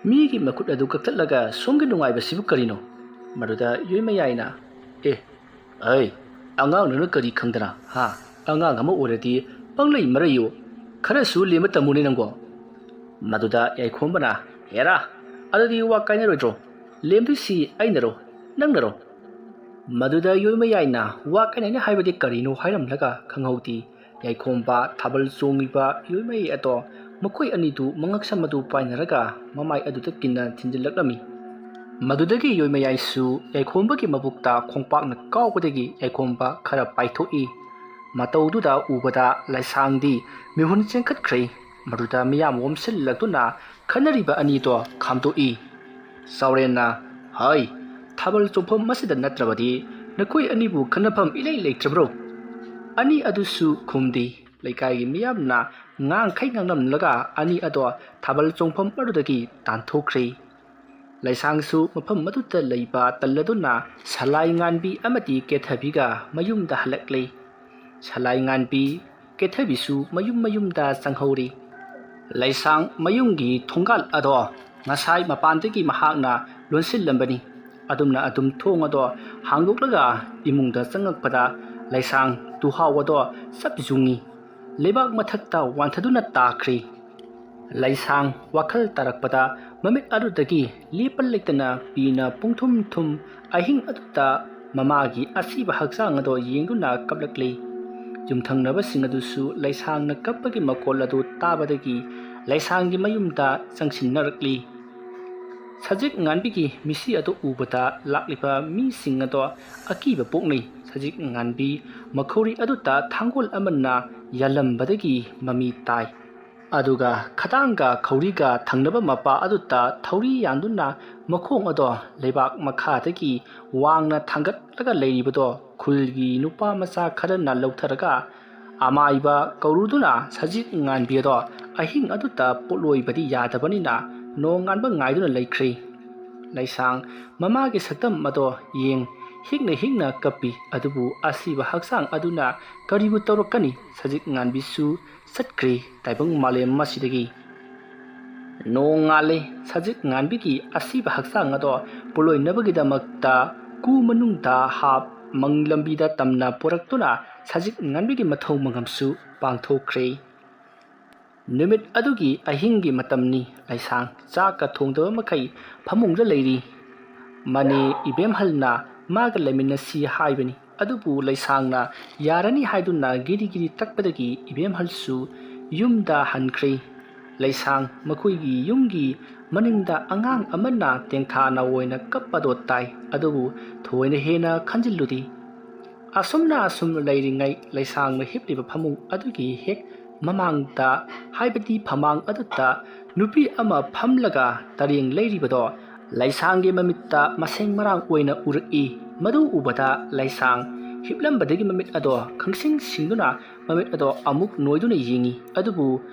ꯃꯤꯒꯤ ꯃꯈꯨꯠ ꯑꯗꯨ ꯀꯛꯊꯠꯂꯒ ꯁꯣꯝꯒꯤ ꯅꯨꯡꯉꯥꯏꯕꯁꯤꯕꯨ ꯀꯔꯤꯅꯣ?" ꯃꯗꯨꯗ ꯌꯣꯏ ꯃꯌꯥꯏꯅ, "ꯑꯦ, ꯑꯩ, ꯑꯉꯥꯡ ꯅꯪꯅ ꯀꯔꯤ ꯈꯪꯗꯅ, ꯍꯥ? ꯑꯉꯥꯡ ꯑꯃ ꯑꯣꯏꯔꯗꯤ ꯄꯪꯂꯩ ꯃꯔꯩꯌꯨ, ꯈꯔꯁꯨ ꯂꯦꯝꯕ ꯇꯝꯃꯨꯅꯦ ꯅꯪꯕꯣ?" ꯃꯗꯨꯗ ꯌꯥꯏꯈꯣꯝꯕꯅ, "ꯍꯦꯔꯥ, ꯑꯗꯨꯗꯤ ꯋꯥ ꯀꯥꯏꯅꯔꯣꯏꯗ꯭ꯔꯣ? ꯂꯦꯝꯗꯣꯏꯁꯤ ꯑꯩꯅꯔꯣ, ꯅꯪꯅꯔꯣ?" ꯃꯗꯨꯗ ꯌꯣꯏ ꯃꯌꯥꯏꯅ ꯋꯥ ꯀꯥꯏꯅꯅꯤ ꯍꯥꯏꯕꯗꯤ ꯀꯔꯤꯅꯣ ꯍꯥꯏꯔꯝꯂꯒ ꯈꯪꯍꯧꯗꯦ꯫ ꯌꯥꯏꯈꯣꯝꯕ ꯊꯥꯕꯜ ꯆꯣꯡꯉꯤꯕ ꯌꯣꯏ ꯃꯌꯥꯏ ꯑꯗꯣ ꯃꯈꯣꯏ ꯑꯅꯤꯗꯨ ꯃꯉꯛꯁꯝ ꯑꯗꯨ ꯄꯥꯏꯅꯔꯒ ꯃꯃꯥꯏ ꯑꯗꯨꯗ ꯀꯤꯟꯅ ꯊꯤꯟꯖꯤꯜꯂꯛꯂꯝꯃꯤ꯫ ꯃꯗꯨꯗꯒꯤ ꯌꯣꯏ ꯃꯌꯥꯏꯁꯨ ꯌꯥꯏꯈꯣꯝꯕꯒꯤ ꯃꯕꯨꯛꯇ ꯈꯣꯡꯄꯥꯛꯅ ꯀꯥꯎꯕꯗꯒꯤ ꯌꯥꯏꯈꯣꯝꯕ ꯈꯔ ꯄꯥꯏꯊꯣꯛꯏ꯫ ꯃꯇꯧꯗꯨꯗ ꯎꯕꯗ ꯂꯩꯁꯥꯡꯗꯤ ꯃꯤꯍꯨꯟ ꯆꯦꯟꯈꯠꯈ꯭ꯔꯦ꯫ ꯃꯗꯨꯗ ꯃꯤꯌꯥꯝ ꯑꯣꯝꯁꯤꯜꯂꯛꯇꯨꯅ ꯈꯟꯅꯔꯤꯕ ꯑꯅꯤꯗꯣ ꯈꯥꯝꯗꯣꯛꯏ꯫ ꯆꯥꯎꯔꯦꯟꯅ, "ꯍꯩ, ꯊꯥꯕꯜ ꯆꯣꯡꯐꯝ ꯑꯁꯤꯗ ꯅꯠꯇ꯭ꯔꯕꯗꯤ ꯅꯈꯣꯏ ꯑꯅꯤꯕꯨ ꯈꯟꯅꯐꯝ ꯏꯂꯩ ꯂꯩꯇ꯭ꯔꯕ꯭ꯔꯣ?" ꯑꯅꯤ ꯑꯗꯨꯁꯨ ꯈꯨꯝꯗꯦ꯫ ꯂꯩꯀꯥꯏꯒꯤ ꯃꯤꯌꯥꯝꯅ ꯉꯥꯡꯈꯩ ꯉꯥꯡꯂꯝꯂꯒ ꯑꯅꯤ ꯑꯗꯣ ꯊꯥꯕꯜ ꯆꯣꯡꯐꯝ ꯑꯗꯨꯗꯒꯤ ꯇꯥꯟꯊꯣꯛꯈ꯭ꯔꯦ꯫ ꯂꯩꯁꯥꯡꯁꯨ ꯃꯐꯝ ꯑꯗꯨꯗ ꯂꯩꯕ ꯇꯜꯂꯗꯨꯅ ꯁꯂꯥꯏ ꯉꯥꯟꯕꯤ ꯑꯃꯗꯤ ꯀꯦꯊꯕꯤꯒ ꯃꯌꯨꯝꯗ ꯍꯜꯂꯛꯂꯦ꯫ ꯁꯂꯥꯏ ꯉꯥꯟꯕꯤ, ꯀꯦꯊꯕꯤꯁꯨ ꯃꯌꯨꯝ ꯃꯌꯨꯝꯗ ꯆꯪꯍꯧꯔꯤ꯫ ꯂꯩꯁꯥꯡ ꯃꯌꯨꯝꯒꯤ ꯊꯣꯡꯒꯥꯜ ꯑꯗꯣ ꯉꯁꯥꯏ ꯃꯄꯥꯟꯗꯒꯤ ꯃꯍꯥꯛꯅ ꯂꯣꯟꯁꯤꯜꯂꯝꯕꯅꯤ꯫ ꯑꯗꯨꯝꯅ ꯑꯗꯨꯝ ꯊꯣꯡ ꯑꯗꯣ ꯍꯥꯡꯗꯣꯛꯂꯒ ꯏꯃꯨꯡꯗ ꯆꯪꯉꯛꯄꯗ ꯂꯩꯁꯥꯡ ꯇꯨꯍꯥꯎ ꯑꯗꯣ ꯆꯞ ꯌꯨꯡꯉꯤ꯫ ꯂꯩꯕꯥꯛ ꯃꯊꯛꯇ ꯋꯥꯟꯊꯗꯨꯅ ꯇꯥꯈ꯭ꯔꯤ꯫ ꯂꯩꯁꯥꯡ ꯋꯥꯈꯜ ꯇꯥꯔꯛꯄꯗ ꯃꯃꯤꯠ ꯑꯗꯨꯗꯒꯤ ꯂꯦꯞꯄ ꯂꯩꯇꯅ ꯄꯤꯅ ꯄꯨꯡꯊꯨꯝ ꯊꯨꯝ ꯑꯍꯤꯡ ꯑꯗꯨꯗ ꯃꯃꯥꯒꯤ ꯑꯁꯤꯕ ꯍꯛꯆꯥꯡ ꯑꯗꯣ ꯌꯦꯡꯗꯨꯅ ꯀꯞꯂꯛꯂꯤ꯫ ꯌꯨꯝꯊꯪꯅꯕꯁꯤꯡ ꯑꯗꯨꯁꯨ ꯂꯩꯁꯥꯡꯅ ꯀꯞꯄꯒꯤ ꯃꯈꯣꯜ ꯑꯗꯨ ꯇꯥꯕꯗꯒꯤ ꯂꯩꯁꯥꯡꯒꯤ ꯃꯌꯨꯝꯗ ꯆꯪꯁꯤꯟꯅꯔꯛꯂꯤ꯫ ꯁꯖꯤꯛ ꯉꯥꯟꯕꯤꯒꯤ ꯃꯤꯠꯁꯤ ꯑꯗꯨ ꯎꯕꯗ ꯂꯥꯛꯂꯤꯕ ꯃꯤꯁꯤꯡ ꯑꯗꯣ ꯑꯀꯤꯕ ꯄꯣꯛꯅꯩ꯫ ꯁꯖꯤꯛ ꯉꯥꯟꯕꯤ ꯃꯈꯧꯔꯤ ꯑꯗꯨꯗ ꯊꯥꯡꯒꯣꯜ ꯑꯃꯅ ꯌꯥꯜꯂꯝꯕꯗꯒꯤ ꯃꯃꯤ ꯇꯥꯏ꯫ ꯑꯗꯨꯒ ꯈꯗꯥꯡꯒ ꯈꯧꯔꯤꯒ ꯊꯪꯅꯕ ꯃꯄꯥ ꯑꯗꯨꯗ ꯊꯧꯔꯤ ꯌꯥꯟꯗꯨꯅ ꯃꯈꯣꯡ ꯑꯗꯣ ꯂꯩꯕꯥꯛ ꯃꯈꯥꯗꯒꯤ ꯋꯥꯡꯅ ꯊꯥꯡꯒꯠꯂꯒ ꯂꯩꯔꯤꯕꯗꯣ ꯈꯨꯜꯒꯤ ꯅꯨꯄꯥ ꯃꯆꯥ ꯈꯔꯅ ꯂꯧꯊꯔꯒ ꯑꯃꯥꯏꯕ ꯀꯧꯔꯨꯗꯨꯅ ꯁꯖꯤꯛ ꯉꯥꯟꯕꯤ ꯑꯗꯣ ꯑꯍꯤꯡ ꯑꯗꯨꯗ ꯄꯣꯠꯂꯣꯏꯕꯗꯤ ꯌꯥꯗꯕꯅꯤꯅ ꯅꯣꯡꯉꯥꯟꯕ ꯉꯥꯏꯗꯨꯅ ꯂꯩꯈ꯭ꯔꯦ꯫ ꯂꯩꯁꯥꯡ ꯃꯃꯥꯒꯤ ꯁꯛꯇꯝ ꯑꯗꯣ ꯌꯦꯡ ꯍꯤꯛꯅ ꯍꯤꯛꯅ ꯀꯞꯄꯤ꯫ ꯑꯗꯨꯕꯨ ꯑꯁꯤꯕ ꯍꯛꯆꯥꯡ ꯑꯗꯨꯅ ꯀꯔꯤꯕꯨ ꯇꯧꯔꯛꯀꯅꯤ? ꯁꯖꯤꯛ ꯉꯥꯟꯕꯤꯁꯨ ꯆꯠꯈ꯭ꯔꯦ ꯇꯥꯏꯕꯪ ꯃꯥꯂꯦꯝ ꯑꯁꯤꯗꯒꯤ꯫ ꯅꯣꯡꯉꯥꯜꯂꯦ꯫ ꯁꯖꯤꯛ ꯉꯥꯟꯕꯤꯒꯤ ꯑꯁꯤꯕ ꯍꯛꯆꯥꯡ ꯑꯗꯣ ꯄꯣꯠꯂꯣꯏꯅꯕꯒꯤꯗꯃꯛꯇ ꯀꯨ ꯃꯅꯨꯡꯗ ꯍꯥꯞ ꯃꯪ ꯂꯝꯕꯤꯗ ꯇꯝꯅ ꯄꯨꯔꯛꯇꯨꯅ ꯁꯖꯤꯛ ꯉꯥꯟꯕꯤꯒꯤ ꯃꯊꯧ ꯃꯉꯝꯁꯨ ꯄꯥꯡꯊꯣꯛꯈ꯭ꯔꯦ꯫ ꯅꯨꯃꯤꯠ ꯑꯗꯨꯒꯤ ꯑꯍꯤꯡꯒꯤ ꯃꯇꯝꯅꯤ꯫ ꯂꯩꯁꯥꯡ ꯆꯥꯛꯀ ꯊꯣꯡꯗꯕ ꯃꯈꯩ ꯐꯃꯨꯡꯗ ꯂꯩꯔꯤ꯫ ꯃꯅꯦ ꯏꯕꯦꯝꯍꯜꯅ ꯃꯥꯒ ꯂꯩꯃꯤꯟꯅꯁꯤ ꯍꯥꯏꯕꯅꯤ꯫ ꯑꯗꯨꯕꯨ ꯂꯩꯁꯥꯡꯅ ꯌꯥꯔꯅꯤ ꯍꯥꯏꯗꯨꯅ ꯒꯤꯔꯤ ꯒꯤꯔꯤ ꯇꯛꯄꯗꯒꯤ ꯏꯕꯦꯝꯍꯜꯁꯨ ꯌꯨꯝꯗ ꯍꯟꯈ꯭ꯔꯦ꯫ ꯂꯩꯁꯥꯡ ꯃꯈꯣꯏꯒꯤ ꯌꯨꯝꯒꯤ ꯃꯅꯤꯡꯗ ꯑꯉꯥꯡ ꯑꯃꯅ ꯇꯦꯡꯊꯥꯅ ꯑꯣꯏꯅ ꯀꯞꯄꯗꯣ ꯇꯥꯏ꯫ ꯑꯗꯨꯕꯨ ꯊꯣꯏꯅ ꯍꯦꯟꯅ ꯈꯟꯖꯤꯜꯂꯨꯗꯦ꯫ ꯑꯁꯨꯝꯅ ꯑꯁꯨꯝ ꯂꯩꯔꯤꯉꯩ ꯂꯩꯁꯥꯡꯅ ꯍꯤꯞꯂꯤꯕ ꯐꯃꯨꯡ ꯑꯗꯨꯒꯤ ꯍꯦꯛ ꯃꯃꯥꯡꯗ, ꯍꯥꯏꯕꯗꯤ ꯐꯃꯥꯡ ꯑꯗꯨꯗ ꯅꯨꯄꯤ ꯑꯃ ꯐꯝꯂꯒ ꯇꯔꯦꯡ ꯂꯩꯔꯤꯕꯗꯣ ꯂꯩꯁꯥꯡꯒꯤ ꯃꯃꯤꯠꯇ ꯃꯁꯦꯡ ꯃꯔꯥꯡ ꯑꯣꯏꯅ ꯎꯔꯛꯏ꯫ ꯃꯗꯨ ꯎꯕꯗ ꯂꯩꯁꯥꯡ ꯍꯤꯞꯂꯝꯕꯗꯒꯤ ꯃꯃꯤꯠ ꯑꯗꯣ ꯈꯪꯁꯤꯡ ꯁꯤꯡꯗꯨꯅ ꯃꯃꯤꯠ ꯑꯗꯣ ꯑꯃꯨꯛ ꯅꯣꯏꯗꯨꯅ ꯌꯦꯡꯉꯤ꯫ ꯑꯗꯨꯕꯨ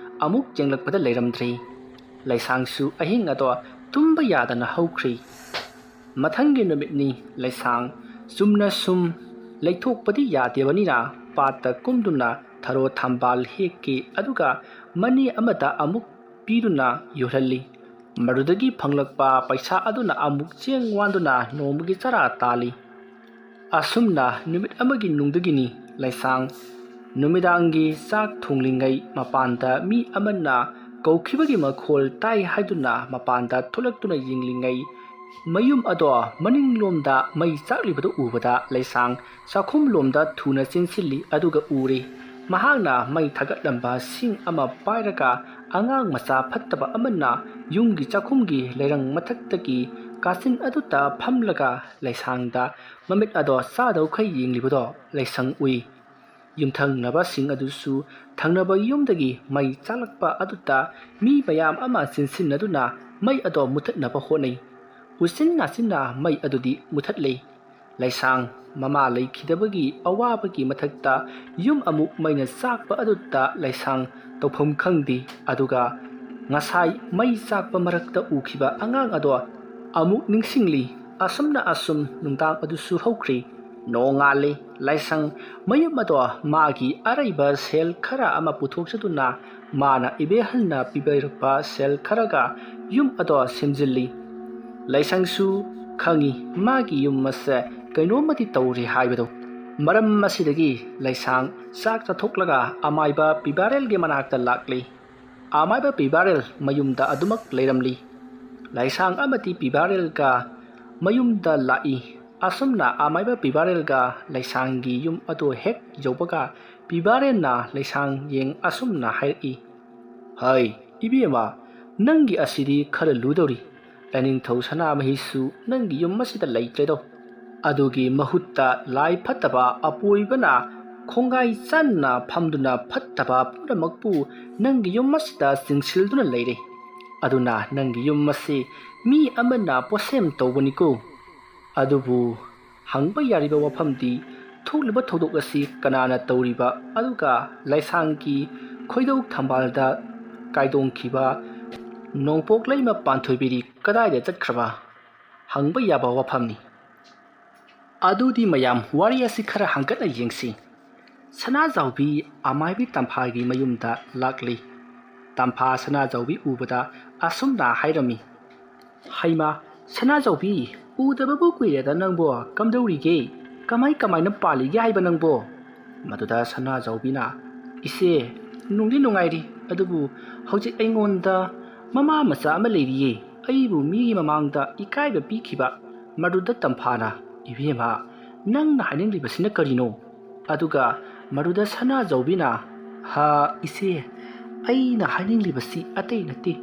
ꯑꯃꯨꯛ ꯌꯦꯡꯂꯛꯄꯗ ꯂꯩꯔꯝꯗ꯭ꯔꯦ꯫ ꯂꯩꯁꯥꯡꯁꯨ ꯑꯍꯤꯡ ꯑꯗꯣ ꯇꯨꯝꯕ ꯌꯥꯗꯅ ꯍꯧꯈ꯭ꯔꯦ꯫ ꯃꯊꯪꯒꯤ ꯅꯨꯃꯤꯠꯅꯤ꯫ ꯂꯩꯁꯥꯡ ꯆꯨꯝꯅ ꯁꯨꯝ ꯂꯩꯊꯣꯛꯄꯗꯤ ꯌꯥꯗꯦꯕꯅꯤꯅ ꯄꯥꯠꯇ ꯀꯨꯝꯗꯨꯅ ꯊꯔꯣ ꯊꯝꯕꯥꯜ ꯍꯦꯛꯈꯤ꯫ ꯑꯗꯨꯒ ꯃꯅꯦ ꯑꯃꯗ ꯑꯃꯨꯛ ꯄꯤꯗꯨꯅ ꯌꯣꯜꯍꯜꯂꯤ꯫ ꯃꯗꯨꯗꯒꯤ ꯐꯪꯂꯛꯄ ꯄꯩꯁꯥ ꯑꯗꯨꯅ ꯑꯃꯨꯛ ꯆꯦꯡ ꯋꯥꯟꯗꯨꯅ ꯅꯣꯡꯃꯒꯤ ꯆꯔꯥ ꯇꯥꯜꯂꯤ꯫ ꯑꯁꯨꯝꯅ ꯅꯨꯃꯤꯠ ꯑꯃꯒꯤ ꯅꯨꯡꯗꯒꯤꯅꯤ꯫ ꯂꯩꯁꯥꯡ ꯅꯨꯃꯤꯗꯥꯡꯒꯤ ꯆꯥꯛ ꯊꯣꯡꯂꯤꯉꯩ ꯃꯄꯥꯟꯗ ꯃꯤ ꯑꯃꯅ ꯀꯧꯈꯤꯕꯒꯤ ꯃꯈꯣꯜ ꯇꯥꯏ ꯍꯥꯏꯗꯨꯅ ꯃꯄꯥꯟꯗ ꯊꯣꯛꯂꯛꯇꯨꯅ ꯌꯦꯡꯂꯤꯉꯩ, ꯃꯌꯨꯝ ꯑꯗꯣ ꯃꯅꯤꯡꯂꯣꯝꯗ ꯃꯩ ꯆꯥꯛꯂꯤꯕꯗꯨ ꯎꯕꯗ ꯂꯩꯁꯥꯡ ꯆꯥꯛꯈꯨꯝꯂꯣꯝꯗ ꯊꯨꯅ ꯆꯦꯟꯁꯤꯜꯂꯤ꯫ ꯑꯗꯨꯒ ꯎꯔꯦ, ꯃꯍꯥꯛꯅ ꯃꯩ ꯊꯥꯒꯠꯂꯝꯕ ꯁꯤꯡ ꯑꯃ ꯄꯥꯏꯔꯒ ꯑꯉꯥꯡ ꯃꯆꯥ ꯐꯠꯇꯕ ꯑꯃꯅ ꯌꯨꯝꯒꯤ ꯆꯥꯛꯈꯨꯝꯒꯤ ꯂꯩꯔꯪ ꯃꯊꯛꯇꯒꯤ ꯀꯥꯆꯤꯟ ꯑꯗꯨꯗ ꯐꯝꯂꯒ ꯂꯩꯁꯥꯡꯗ ꯃꯃꯤꯠ ꯑꯗꯣ ꯆꯥꯗꯧꯈꯩ ꯌꯦꯡꯂꯤꯕꯗꯣ ꯂꯩꯁꯪ ꯎꯏ꯫ ꯌꯨꯝꯊꯪꯅꯕꯁꯤꯡ ꯑꯗꯨꯁꯨ ꯊꯪꯅꯕ ꯌꯨꯝꯗꯒꯤ ꯃꯩ ꯆꯥꯛꯂꯛꯄ ꯑꯗꯨꯗ ꯃꯤ ꯃꯌꯥꯝ ꯑꯃ ꯆꯦꯟꯁꯤꯟꯅꯗꯨꯅ ꯃꯩ ꯑꯗꯣ ꯃꯨꯊꯠꯅꯕ ꯍꯣꯠꯅꯩ꯫ ꯎꯆꯤꯟ ꯅꯥꯆꯤꯟꯅ ꯃꯩ ꯑꯗꯨꯗꯤ ꯃꯨꯊꯠꯂꯦ꯫ ꯂꯩꯁꯥꯡ ꯃꯃꯥ ꯂꯩꯈꯤꯗꯕꯒꯤ ꯑꯋꯥꯕꯒꯤ ꯃꯊꯛꯇ ꯌꯨꯝ ꯑꯃꯨꯛ ꯃꯩꯅ ꯆꯥꯛꯄ ꯑꯗꯨꯗ ꯂꯩꯁꯥꯡ ꯇꯧꯐꯝ ꯈꯪꯗꯦ꯫ ꯑꯗꯨꯒ ꯉꯁꯥꯏ ꯃꯩ ꯆꯥꯛꯄ ꯃꯔꯛꯇ ꯎꯈꯤꯕ ꯑꯉꯥꯡ ꯑꯗꯣ ꯑꯃꯨꯛ ꯅꯤꯡꯁꯤꯡꯂꯤ꯫ ꯑꯁꯨꯝꯅ ꯑꯁꯨꯝ ꯅꯨꯡꯗꯥꯡ ꯑꯗꯨꯁꯨ ꯍꯧꯈ꯭ꯔꯦ꯫ ꯅꯣꯡꯉꯥꯜꯂꯦ꯫ ꯂꯥꯏꯁꯪ ꯃꯌꯨꯝ ꯑꯗꯣ ꯃꯥꯒꯤ ꯑꯔꯩꯕ ꯁꯦꯜ ꯈꯔ ꯑꯃ ꯄꯨꯊꯣꯛꯆꯗꯨꯅ ꯃꯥꯅ ꯏꯕꯦꯍꯜꯅ ꯄꯤꯕꯤꯔꯛꯄ ꯁꯦꯜ ꯈꯔꯒ ꯌꯨꯝ ꯑꯗꯣ ꯁꯦꯝꯖꯤꯜꯂꯤ꯫ ꯂꯥꯏꯁꯪꯁꯨ ꯈꯪꯏ ꯃꯥꯒꯤ ꯌꯨꯝ ꯑꯁꯦ ꯀꯩꯅꯣꯝꯃꯗꯤ ꯇꯧꯔꯦ ꯍꯥꯏꯕꯗꯣ꯫ ꯃꯔꯝ ꯑꯁꯤꯗꯒꯤ ꯂꯥꯏꯁꯥꯡ ꯆꯥꯛ ꯆꯥꯊꯣꯛꯂꯒ ꯑꯃꯥꯏꯕ ꯄꯤꯕꯥꯔꯦꯜꯒꯤ ꯃꯅꯥꯛꯇ ꯂꯥꯛꯂꯤ꯫ ꯑꯃꯥꯏꯕ ꯄꯤꯕꯥꯔꯦꯜ ꯃꯌꯨꯝꯗ ꯑꯗꯨꯃꯛ ꯂꯩꯔꯝꯂꯤ꯫ ꯂꯥꯏꯁꯥꯡ ꯑꯃꯗꯤ ꯄꯤꯕꯥꯔꯦꯜꯒ ꯃꯌꯨꯝꯗ ꯂꯥꯛꯏ꯫ ꯑꯁꯨꯝꯅ ꯑꯃꯥꯏꯕ ꯄꯤꯕꯥꯔꯦꯜꯒ ꯂꯩꯁꯥꯡꯒꯤ ꯌꯨꯝ ꯑꯗꯨ ꯍꯦꯛ ꯌꯧꯕꯒ ꯄꯤꯕꯥꯔꯦꯜꯅ ꯂꯩꯁꯥꯡ ꯌꯦꯡ ꯑꯁꯨꯝꯅ ꯍꯥꯏꯔꯛꯏ, "ꯍꯩ, ꯏꯕꯦꯝꯃ, ꯅꯪꯒꯤ ꯑꯁꯤꯗꯤ ꯈꯔ ꯂꯨꯗꯧꯔꯤ꯫ ꯂꯥꯏꯅꯤꯡꯊꯧ ꯁꯅꯥꯃꯍꯤꯁꯨ ꯅꯪꯒꯤ ꯌꯨꯝ ꯑꯁꯤꯗ ꯂꯩꯇ꯭ꯔꯦꯗꯣ꯫ ꯑꯗꯨꯒꯤ ꯃꯍꯨꯠꯇ ꯂꯥꯏ ꯐꯠꯇꯕ ꯑꯄꯣꯏꯕꯅ ꯈꯣꯡꯒꯥꯏ ꯆꯟꯅ ꯐꯝꯗꯨꯅ ꯐꯠꯇꯕ ꯄꯨꯝꯅꯃꯛꯄꯨ ꯅꯪꯒꯤ ꯌꯨꯝ ꯑꯁꯤꯗ ꯆꯤꯡꯁꯤꯜꯗꯨꯅ ꯂꯩꯔꯦ꯫ ꯑꯗꯨꯅ ꯅꯪꯒꯤ ꯌꯨꯝ ꯑꯁꯤ ꯃꯤ ꯑꯃꯅ ꯄꯣꯠꯁꯦꯝ ꯇꯧꯕꯅꯤꯀꯣ꯫ ꯑꯗꯨꯕꯨ ꯍꯪꯕ ꯌꯥꯔꯤꯕ ꯋꯥꯐꯝꯗꯤ ꯊꯣꯛꯂꯤꯕ ꯊꯧꯗꯣꯛ ꯑꯁꯤ ꯀꯅꯥꯅ ꯇꯧꯔꯤꯕ? ꯑꯗꯨꯒ ꯂꯥꯏꯁꯥꯡꯒꯤ ꯈꯣꯏꯗꯧ ꯊꯝꯕꯥꯜꯗ ꯀꯥꯏꯗꯣꯡꯈꯤꯕ ꯅꯣꯡꯄꯣꯛ ꯂꯩꯃ ꯄꯥꯟꯊꯣꯏꯕꯤꯗꯤ ꯀꯗꯥꯏꯗ ꯆꯠꯈ꯭ꯔꯕ?" ꯍꯪꯕ ꯌꯥꯕ ꯋꯥꯐꯝꯅꯤ꯫ ꯑꯗꯨꯗꯤ ꯃꯌꯥꯝ ꯋꯥꯔꯤ ꯑꯁꯤ ꯈꯔ ꯍꯪꯒꯠꯅ ꯌꯦꯡꯁꯤ꯫ ꯁꯅꯥꯖꯥꯎꯕꯤ ꯑꯃꯥꯏꯕꯤ ꯇꯝꯐꯥꯒꯤ ꯃꯌꯨꯝꯗ ꯂꯥꯛꯂꯤ꯫ ꯇꯝꯐꯥ ꯁꯅꯥꯖꯥꯎꯕꯤ ꯎꯕꯗ ꯑꯁꯨꯝꯅ ꯍꯥꯏꯔꯝꯃꯤ, "ꯍꯩꯃꯥ, ꯁꯅꯥꯖꯥꯎꯕꯤ, ꯎꯗꯕꯕꯨ ꯀꯨꯏꯔꯦꯗ ꯅꯪꯕꯣ꯫ ꯀꯝꯗꯧꯔꯤꯒꯦ? ꯀꯃꯥꯏ ꯀꯃꯥꯏꯅ ꯄꯥꯜꯂꯤꯒꯦ ꯍꯥꯏꯕ ꯅꯪꯕꯣ?" ꯃꯗꯨꯗ ꯁꯅꯥꯖꯥꯎꯕꯤꯅ, "ꯏꯆꯦ, ꯅꯨꯡꯗꯤ ꯅꯨꯡꯉꯥꯏꯔꯤ, ꯑꯗꯨꯕꯨ ꯍꯧꯖꯤꯛ ꯑꯩꯉꯣꯟꯗ ꯃꯃꯥ ꯃꯆꯥ ꯑꯃ ꯂꯩꯔꯤꯌꯦ꯫ ꯑꯩꯕꯨ ꯃꯤꯒꯤ ꯃꯃꯥꯡꯗ ꯏꯀꯥꯏꯕ ꯄꯤꯈꯤꯕ ꯃꯗꯨꯗ ꯇꯝꯐꯥꯅ, "ꯏꯕꯦꯝꯃ, ꯅꯪꯅ ꯍꯥꯏꯅꯤꯡꯂꯤꯕꯁꯤꯅ ꯀꯔꯤꯅꯣ?" ꯑꯗꯨꯒ ꯃꯗꯨꯗ ꯁꯅꯥꯖꯧꯕꯤꯅ, "ꯍꯥ, ꯏꯆꯦ, ꯑꯩꯅ ꯍꯥꯏꯅꯤꯡꯂꯤꯕꯁꯤ ꯑꯇꯩ ꯅꯠꯇꯦ꯫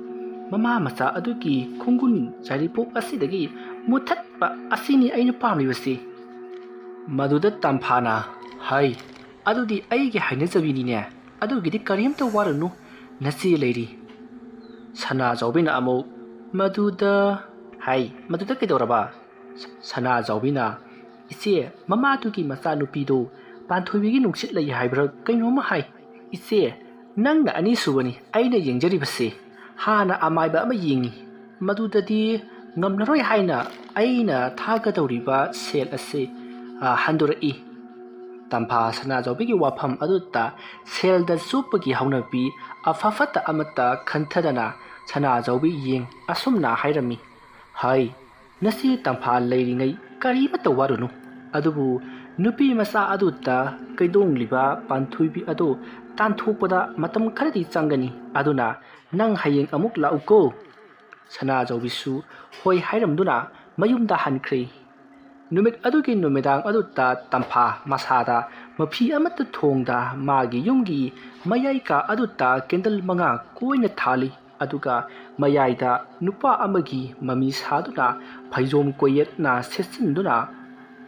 ꯃꯃꯥ ꯃꯆꯥ ꯑꯗꯨꯒꯤ ꯈꯣꯡꯒꯨꯟ ꯆꯥꯔꯤꯄꯣꯛ ꯑꯁꯤꯗꯒꯤ ꯃꯨꯊꯠꯄ ꯑꯁꯤꯅꯤ ꯑꯩꯅ ꯄꯥꯝꯂꯤꯕꯁꯤ꯫" ꯃꯗꯨꯗ ꯇꯝꯐꯥꯅ, "ꯍꯥꯏ, ꯑꯗꯨꯗꯤ ꯑꯩꯒꯤ ꯍꯥꯏꯅꯖꯕꯤꯅꯤꯅꯦ, ꯑꯗꯨꯒꯤꯗꯤ ꯀꯔꯤꯝꯇ ꯋꯥꯔꯨꯅꯨ, ꯅꯆꯦ ꯂꯩꯔꯤ꯫" ꯁꯅꯥꯖꯥꯎꯕꯤꯅ ꯑꯃꯨꯛ, "ꯃꯗꯨꯗ, ꯍꯥꯏ, ꯃꯗꯨꯗ ꯀꯩꯗꯧꯔꯕ?" ꯁ-, ꯁꯅꯥꯖꯥꯎꯕꯤꯅ, "ꯏꯆꯦ, ꯃꯃꯥꯗꯨꯒꯤ ꯃꯆꯥꯅꯨꯄꯤꯗꯨ ꯄꯥꯟꯊꯣꯏꯕꯤꯒꯤ ꯅꯨꯡꯁꯤꯠ ꯂꯩ ꯍꯥꯏꯕ꯭ꯔꯥ ꯀꯩꯅꯣꯝꯃ ꯍꯥꯏ꯫ ꯏꯆꯦ, ꯅꯪꯅ ꯑꯅꯤꯁꯨꯕꯅꯤ ꯑꯩꯅ ꯌꯦꯡꯖꯔꯤꯕꯁꯤ꯫ ꯍꯥꯟꯅ ꯑꯃꯥꯏꯕ ꯑꯃ ꯌꯦꯡꯉꯤ, ꯃꯗꯨꯗꯗꯤ ꯉꯝꯂꯔꯣꯏ ꯍꯥꯏꯅ ꯑꯩꯅ ꯊꯥꯒꯗꯧꯔꯤꯕ ꯁꯦꯜ ꯑꯁꯤ, ꯑ, ꯍꯟꯗꯣꯔꯛꯏ꯫" ꯇꯝꯐꯥ ꯁꯅꯥꯖꯥꯎꯕꯤꯒꯤ ꯋꯥꯐꯝ ꯑꯗꯨꯗ ꯁꯦꯜꯗ ꯆꯨꯞꯄꯒꯤ ꯍꯧꯅꯕꯤ ꯑꯐ ꯐꯠꯇ ꯑꯃꯠꯇ ꯈꯟꯊꯗꯅ ꯁꯅꯥꯖꯥꯎꯕꯤ ꯌꯦꯡ ꯑꯁꯨꯝꯅ ꯍꯥꯏꯔꯝꯃꯤ, "ꯍꯥꯏ, ꯅꯆꯦ ꯇꯝꯐꯥ ꯂꯩꯔꯤꯉꯩ ꯀꯔꯤꯃꯠꯇ ꯋꯥꯔꯨꯅꯨ꯫ ꯑꯗꯨꯕꯨ ꯅꯨꯄꯤ ꯃꯆꯥ ꯑꯗꯨꯗ ꯀꯩꯗꯣꯡꯂꯤꯕ ꯄꯥꯟꯊꯣꯏꯕꯤ ꯑꯗꯨ ꯇꯥꯟꯊꯣꯛꯄꯗ ꯃꯇꯝ ꯈꯔꯗꯤ ꯆꯪꯒꯅꯤ꯫ ꯑꯗꯨꯅ ꯅꯪ ꯍꯌꯦꯡ ꯑꯃꯨꯛ ꯂꯥꯛꯎꯀꯣ꯫" ꯁꯅꯥꯖꯥꯎꯕꯤꯁꯨ ꯍꯣꯏ ꯍꯥꯏꯔꯝꯗꯨꯅ ꯃꯌꯨꯝꯗ ꯍꯟꯈ꯭ꯔꯦ꯫ ꯅꯨꯃꯤꯠ ꯑꯗꯨꯒꯤ ꯅꯨꯃꯤꯗꯥꯡ ꯑꯗꯨꯗ ꯇꯝꯐꯥ ꯃꯁꯥꯗ ꯃꯐꯤ ꯑꯃꯠꯇ ꯊꯣꯡꯗ ꯃꯥꯒꯤ ꯌꯨꯝꯒꯤ ꯃꯌꯥꯏ ꯀꯥ ꯑꯗꯨꯗ ꯀꯦꯟꯗꯜ ꯃꯉꯥ ꯀꯣꯏꯅ ꯊꯥꯜꯂꯤ꯫ ꯑꯗꯨꯒ ꯃꯌꯥꯏꯗ ꯅꯨꯄꯥ ꯑꯃꯒꯤ ꯃꯃꯤ ꯁꯥꯗꯨꯅ ꯐꯩꯖꯣꯝ ꯀꯣꯏꯌꯦꯠꯅ ꯁꯦꯠꯆꯤꯟꯗꯨꯅ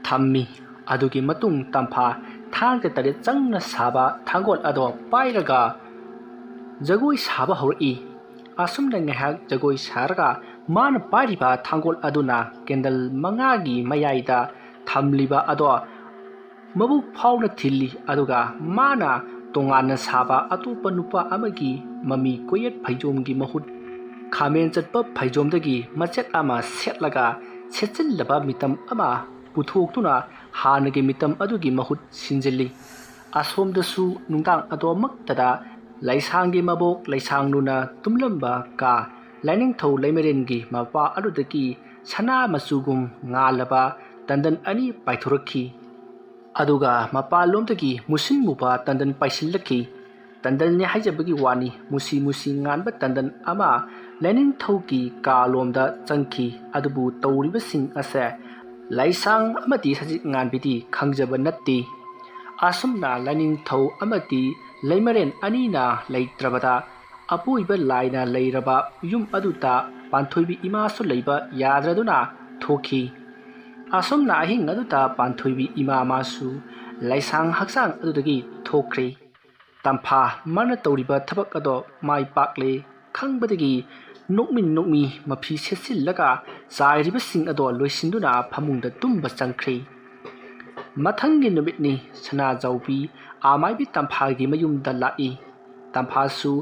ꯊꯝꯃꯤ꯫ ꯑꯗꯨꯒꯤ ꯃꯇꯨꯡ ꯇꯝꯐꯥ ꯊꯥꯡꯒ ꯇꯔꯦꯠ ꯆꯪꯅ ꯁꯥꯕ ꯊꯥꯡꯒꯣꯜ ꯑꯗꯣ ꯄꯥꯏꯔꯒ ꯖꯒꯣꯏ ꯁꯥꯕ ꯍꯧꯔꯛꯏ꯫ ꯑꯁꯨꯝꯅ ꯉꯥꯏꯍꯥꯛ ꯖꯒꯣꯏ ꯁꯥꯔꯒ ꯃꯥꯅ ꯄꯥꯏꯔꯤꯕ ꯊꯥꯡꯒꯣꯜ ꯑꯗꯨꯅ ꯀꯦꯟꯗꯜ ꯃꯉꯥꯒꯤ ꯃꯌꯥꯏꯗ ꯊꯝꯂꯤꯕ ꯑꯗꯣ ꯃꯕꯨꯛ ꯐꯥꯎꯅ ꯊꯤꯜꯂꯤ, ꯑꯗꯨꯒ ꯃꯥꯅ ꯇꯣꯉꯥꯟꯅ ꯁꯥꯕ ꯑꯇꯣꯞꯄ ꯅꯨꯄꯥ ꯑꯃꯒꯤ ꯃꯃꯤ ꯀꯣꯌꯦꯠ ꯐꯩꯖꯣꯝꯒꯤ ꯃꯍꯨꯠ ꯈꯥꯃꯦꯟ ꯆꯠꯄ ꯐꯩꯖꯣꯝꯗꯒꯤ ꯃꯆꯦꯠ ꯑꯃ ꯁꯦꯠꯂꯒ ꯁꯦꯠꯆꯤꯜꯂꯕ ꯃꯤꯇꯝ ꯑꯃ ꯄꯨꯊꯣꯛꯇꯨꯅ ꯍꯥꯟꯅꯒꯤ ꯃꯤꯇꯝ ꯑꯗꯨꯒꯤ ꯃꯍꯨꯠ ꯁꯤꯟꯖꯤꯜꯂꯤ꯫ ꯑꯁꯣꯝꯗꯁꯨ ꯅꯨꯡꯗꯥꯡ ꯑꯗꯨꯃꯛꯇꯗ ꯂꯩꯁꯥꯡꯒꯤ ꯃꯕꯣꯛ ꯂꯩꯁꯥꯡꯂꯨꯅ ꯇꯨꯝꯂꯝꯕ ꯀꯥ ꯂꯥꯏꯅꯤꯡꯊꯧ ꯂꯩꯃꯔꯦꯟꯒꯤ ꯃꯄꯥ ꯑꯗꯨꯗꯒꯤ ꯁꯅꯥ ꯃꯆꯨꯒꯨꯝ ꯉꯥꯜꯂꯕ ꯇꯟꯗꯟ ꯑꯅꯤ ꯄꯥꯏꯊꯣꯔꯛꯈꯤ꯫ ꯑꯗꯨꯒ ꯃꯄꯥꯟꯂꯣꯝꯗꯒꯤ ꯃꯨꯁꯤꯟ ꯃꯨꯕ ꯇꯟꯗꯟ ꯄꯥꯏꯁꯤꯜꯂꯛꯈꯤ꯫ ꯇꯟꯗꯜꯅꯤ ꯍꯥꯏꯖꯕꯒꯤ ꯋꯥꯅꯤ, ꯃꯨꯁꯤ ꯃꯨꯁꯤ ꯉꯥꯟꯕ ꯇꯟꯗꯜ ꯑꯃ ꯂꯥꯏꯅꯤꯡꯊꯧꯒꯤ ꯀꯥꯂꯣꯝꯗ ꯆꯪꯈꯤ꯫ ꯑꯗꯨꯕꯨ ꯇꯧꯔꯤꯕꯁꯤꯡ ꯑꯁꯦ ꯂꯥꯏꯁꯥꯡ ꯑꯃꯗꯤ ꯁꯖꯤꯛ ꯉꯥꯟꯕꯤꯗꯤ ꯈꯪꯖꯕ ꯅꯠꯇꯦ꯫ ꯑꯁꯨꯝꯅ ꯂꯥꯏꯅꯤꯡꯊꯧ ꯑꯃꯗꯤ ꯂꯩꯃꯔꯦꯟ ꯑꯅꯤꯅ ꯂꯩꯇ꯭ꯔꯕꯗ, ꯑꯄꯣꯏꯕ ꯂꯥꯏꯅ ꯂꯩꯔꯕ ꯌꯨꯝ ꯑꯗꯨꯗ ꯄꯥꯟꯊꯣꯏꯕꯤ ꯏꯃꯥꯁꯨ ꯂꯩꯕ ꯌꯥꯗ꯭ꯔꯗꯨꯅ ꯊꯣꯛꯈꯤ꯫ ꯑꯁꯨꯝꯅ ꯑꯍꯤꯡ ꯑꯗꯨꯗ ꯄꯥꯟꯊꯣꯏꯕꯤ ꯏꯃꯥ ꯃꯥꯁꯨ ꯂꯥꯏꯁꯥꯡ ꯍꯛꯆꯥꯡ ꯑꯗꯨꯗꯒꯤ ꯊꯣꯛꯈ꯭ꯔꯦ꯫ ꯇꯝꯐꯥ ꯃꯥꯅ ꯇꯧꯔꯤꯕ ꯊꯕꯛ ꯑꯗꯣ ꯃꯥꯏ ꯄꯥꯛꯂꯦ ꯈꯪꯕꯗꯒꯤ ꯅꯣꯛꯃꯤ ꯅꯣꯛꯃꯤ ꯃꯐꯤ ꯁꯦꯠꯆꯤꯜꯂꯒ ꯆꯥꯏꯔꯤꯕꯁꯤꯡ ꯑꯗꯣ ꯂꯣꯏꯁꯤꯟꯗꯨꯅ ꯐꯃꯨꯡꯗ ꯇꯨꯝꯕ ꯆꯪꯈ꯭ꯔꯦ꯫ ꯃꯊꯪꯒꯤ ꯅꯨꯃꯤꯠꯅꯤ꯫ ꯁꯅꯥꯖꯥꯎꯕꯤ ꯑꯃꯥꯏꯕꯤ ꯇꯝꯐꯥꯒꯤ ꯃꯌꯨꯝꯗ ꯂꯥꯛꯏ꯫ ꯇꯝꯐꯥꯁꯨ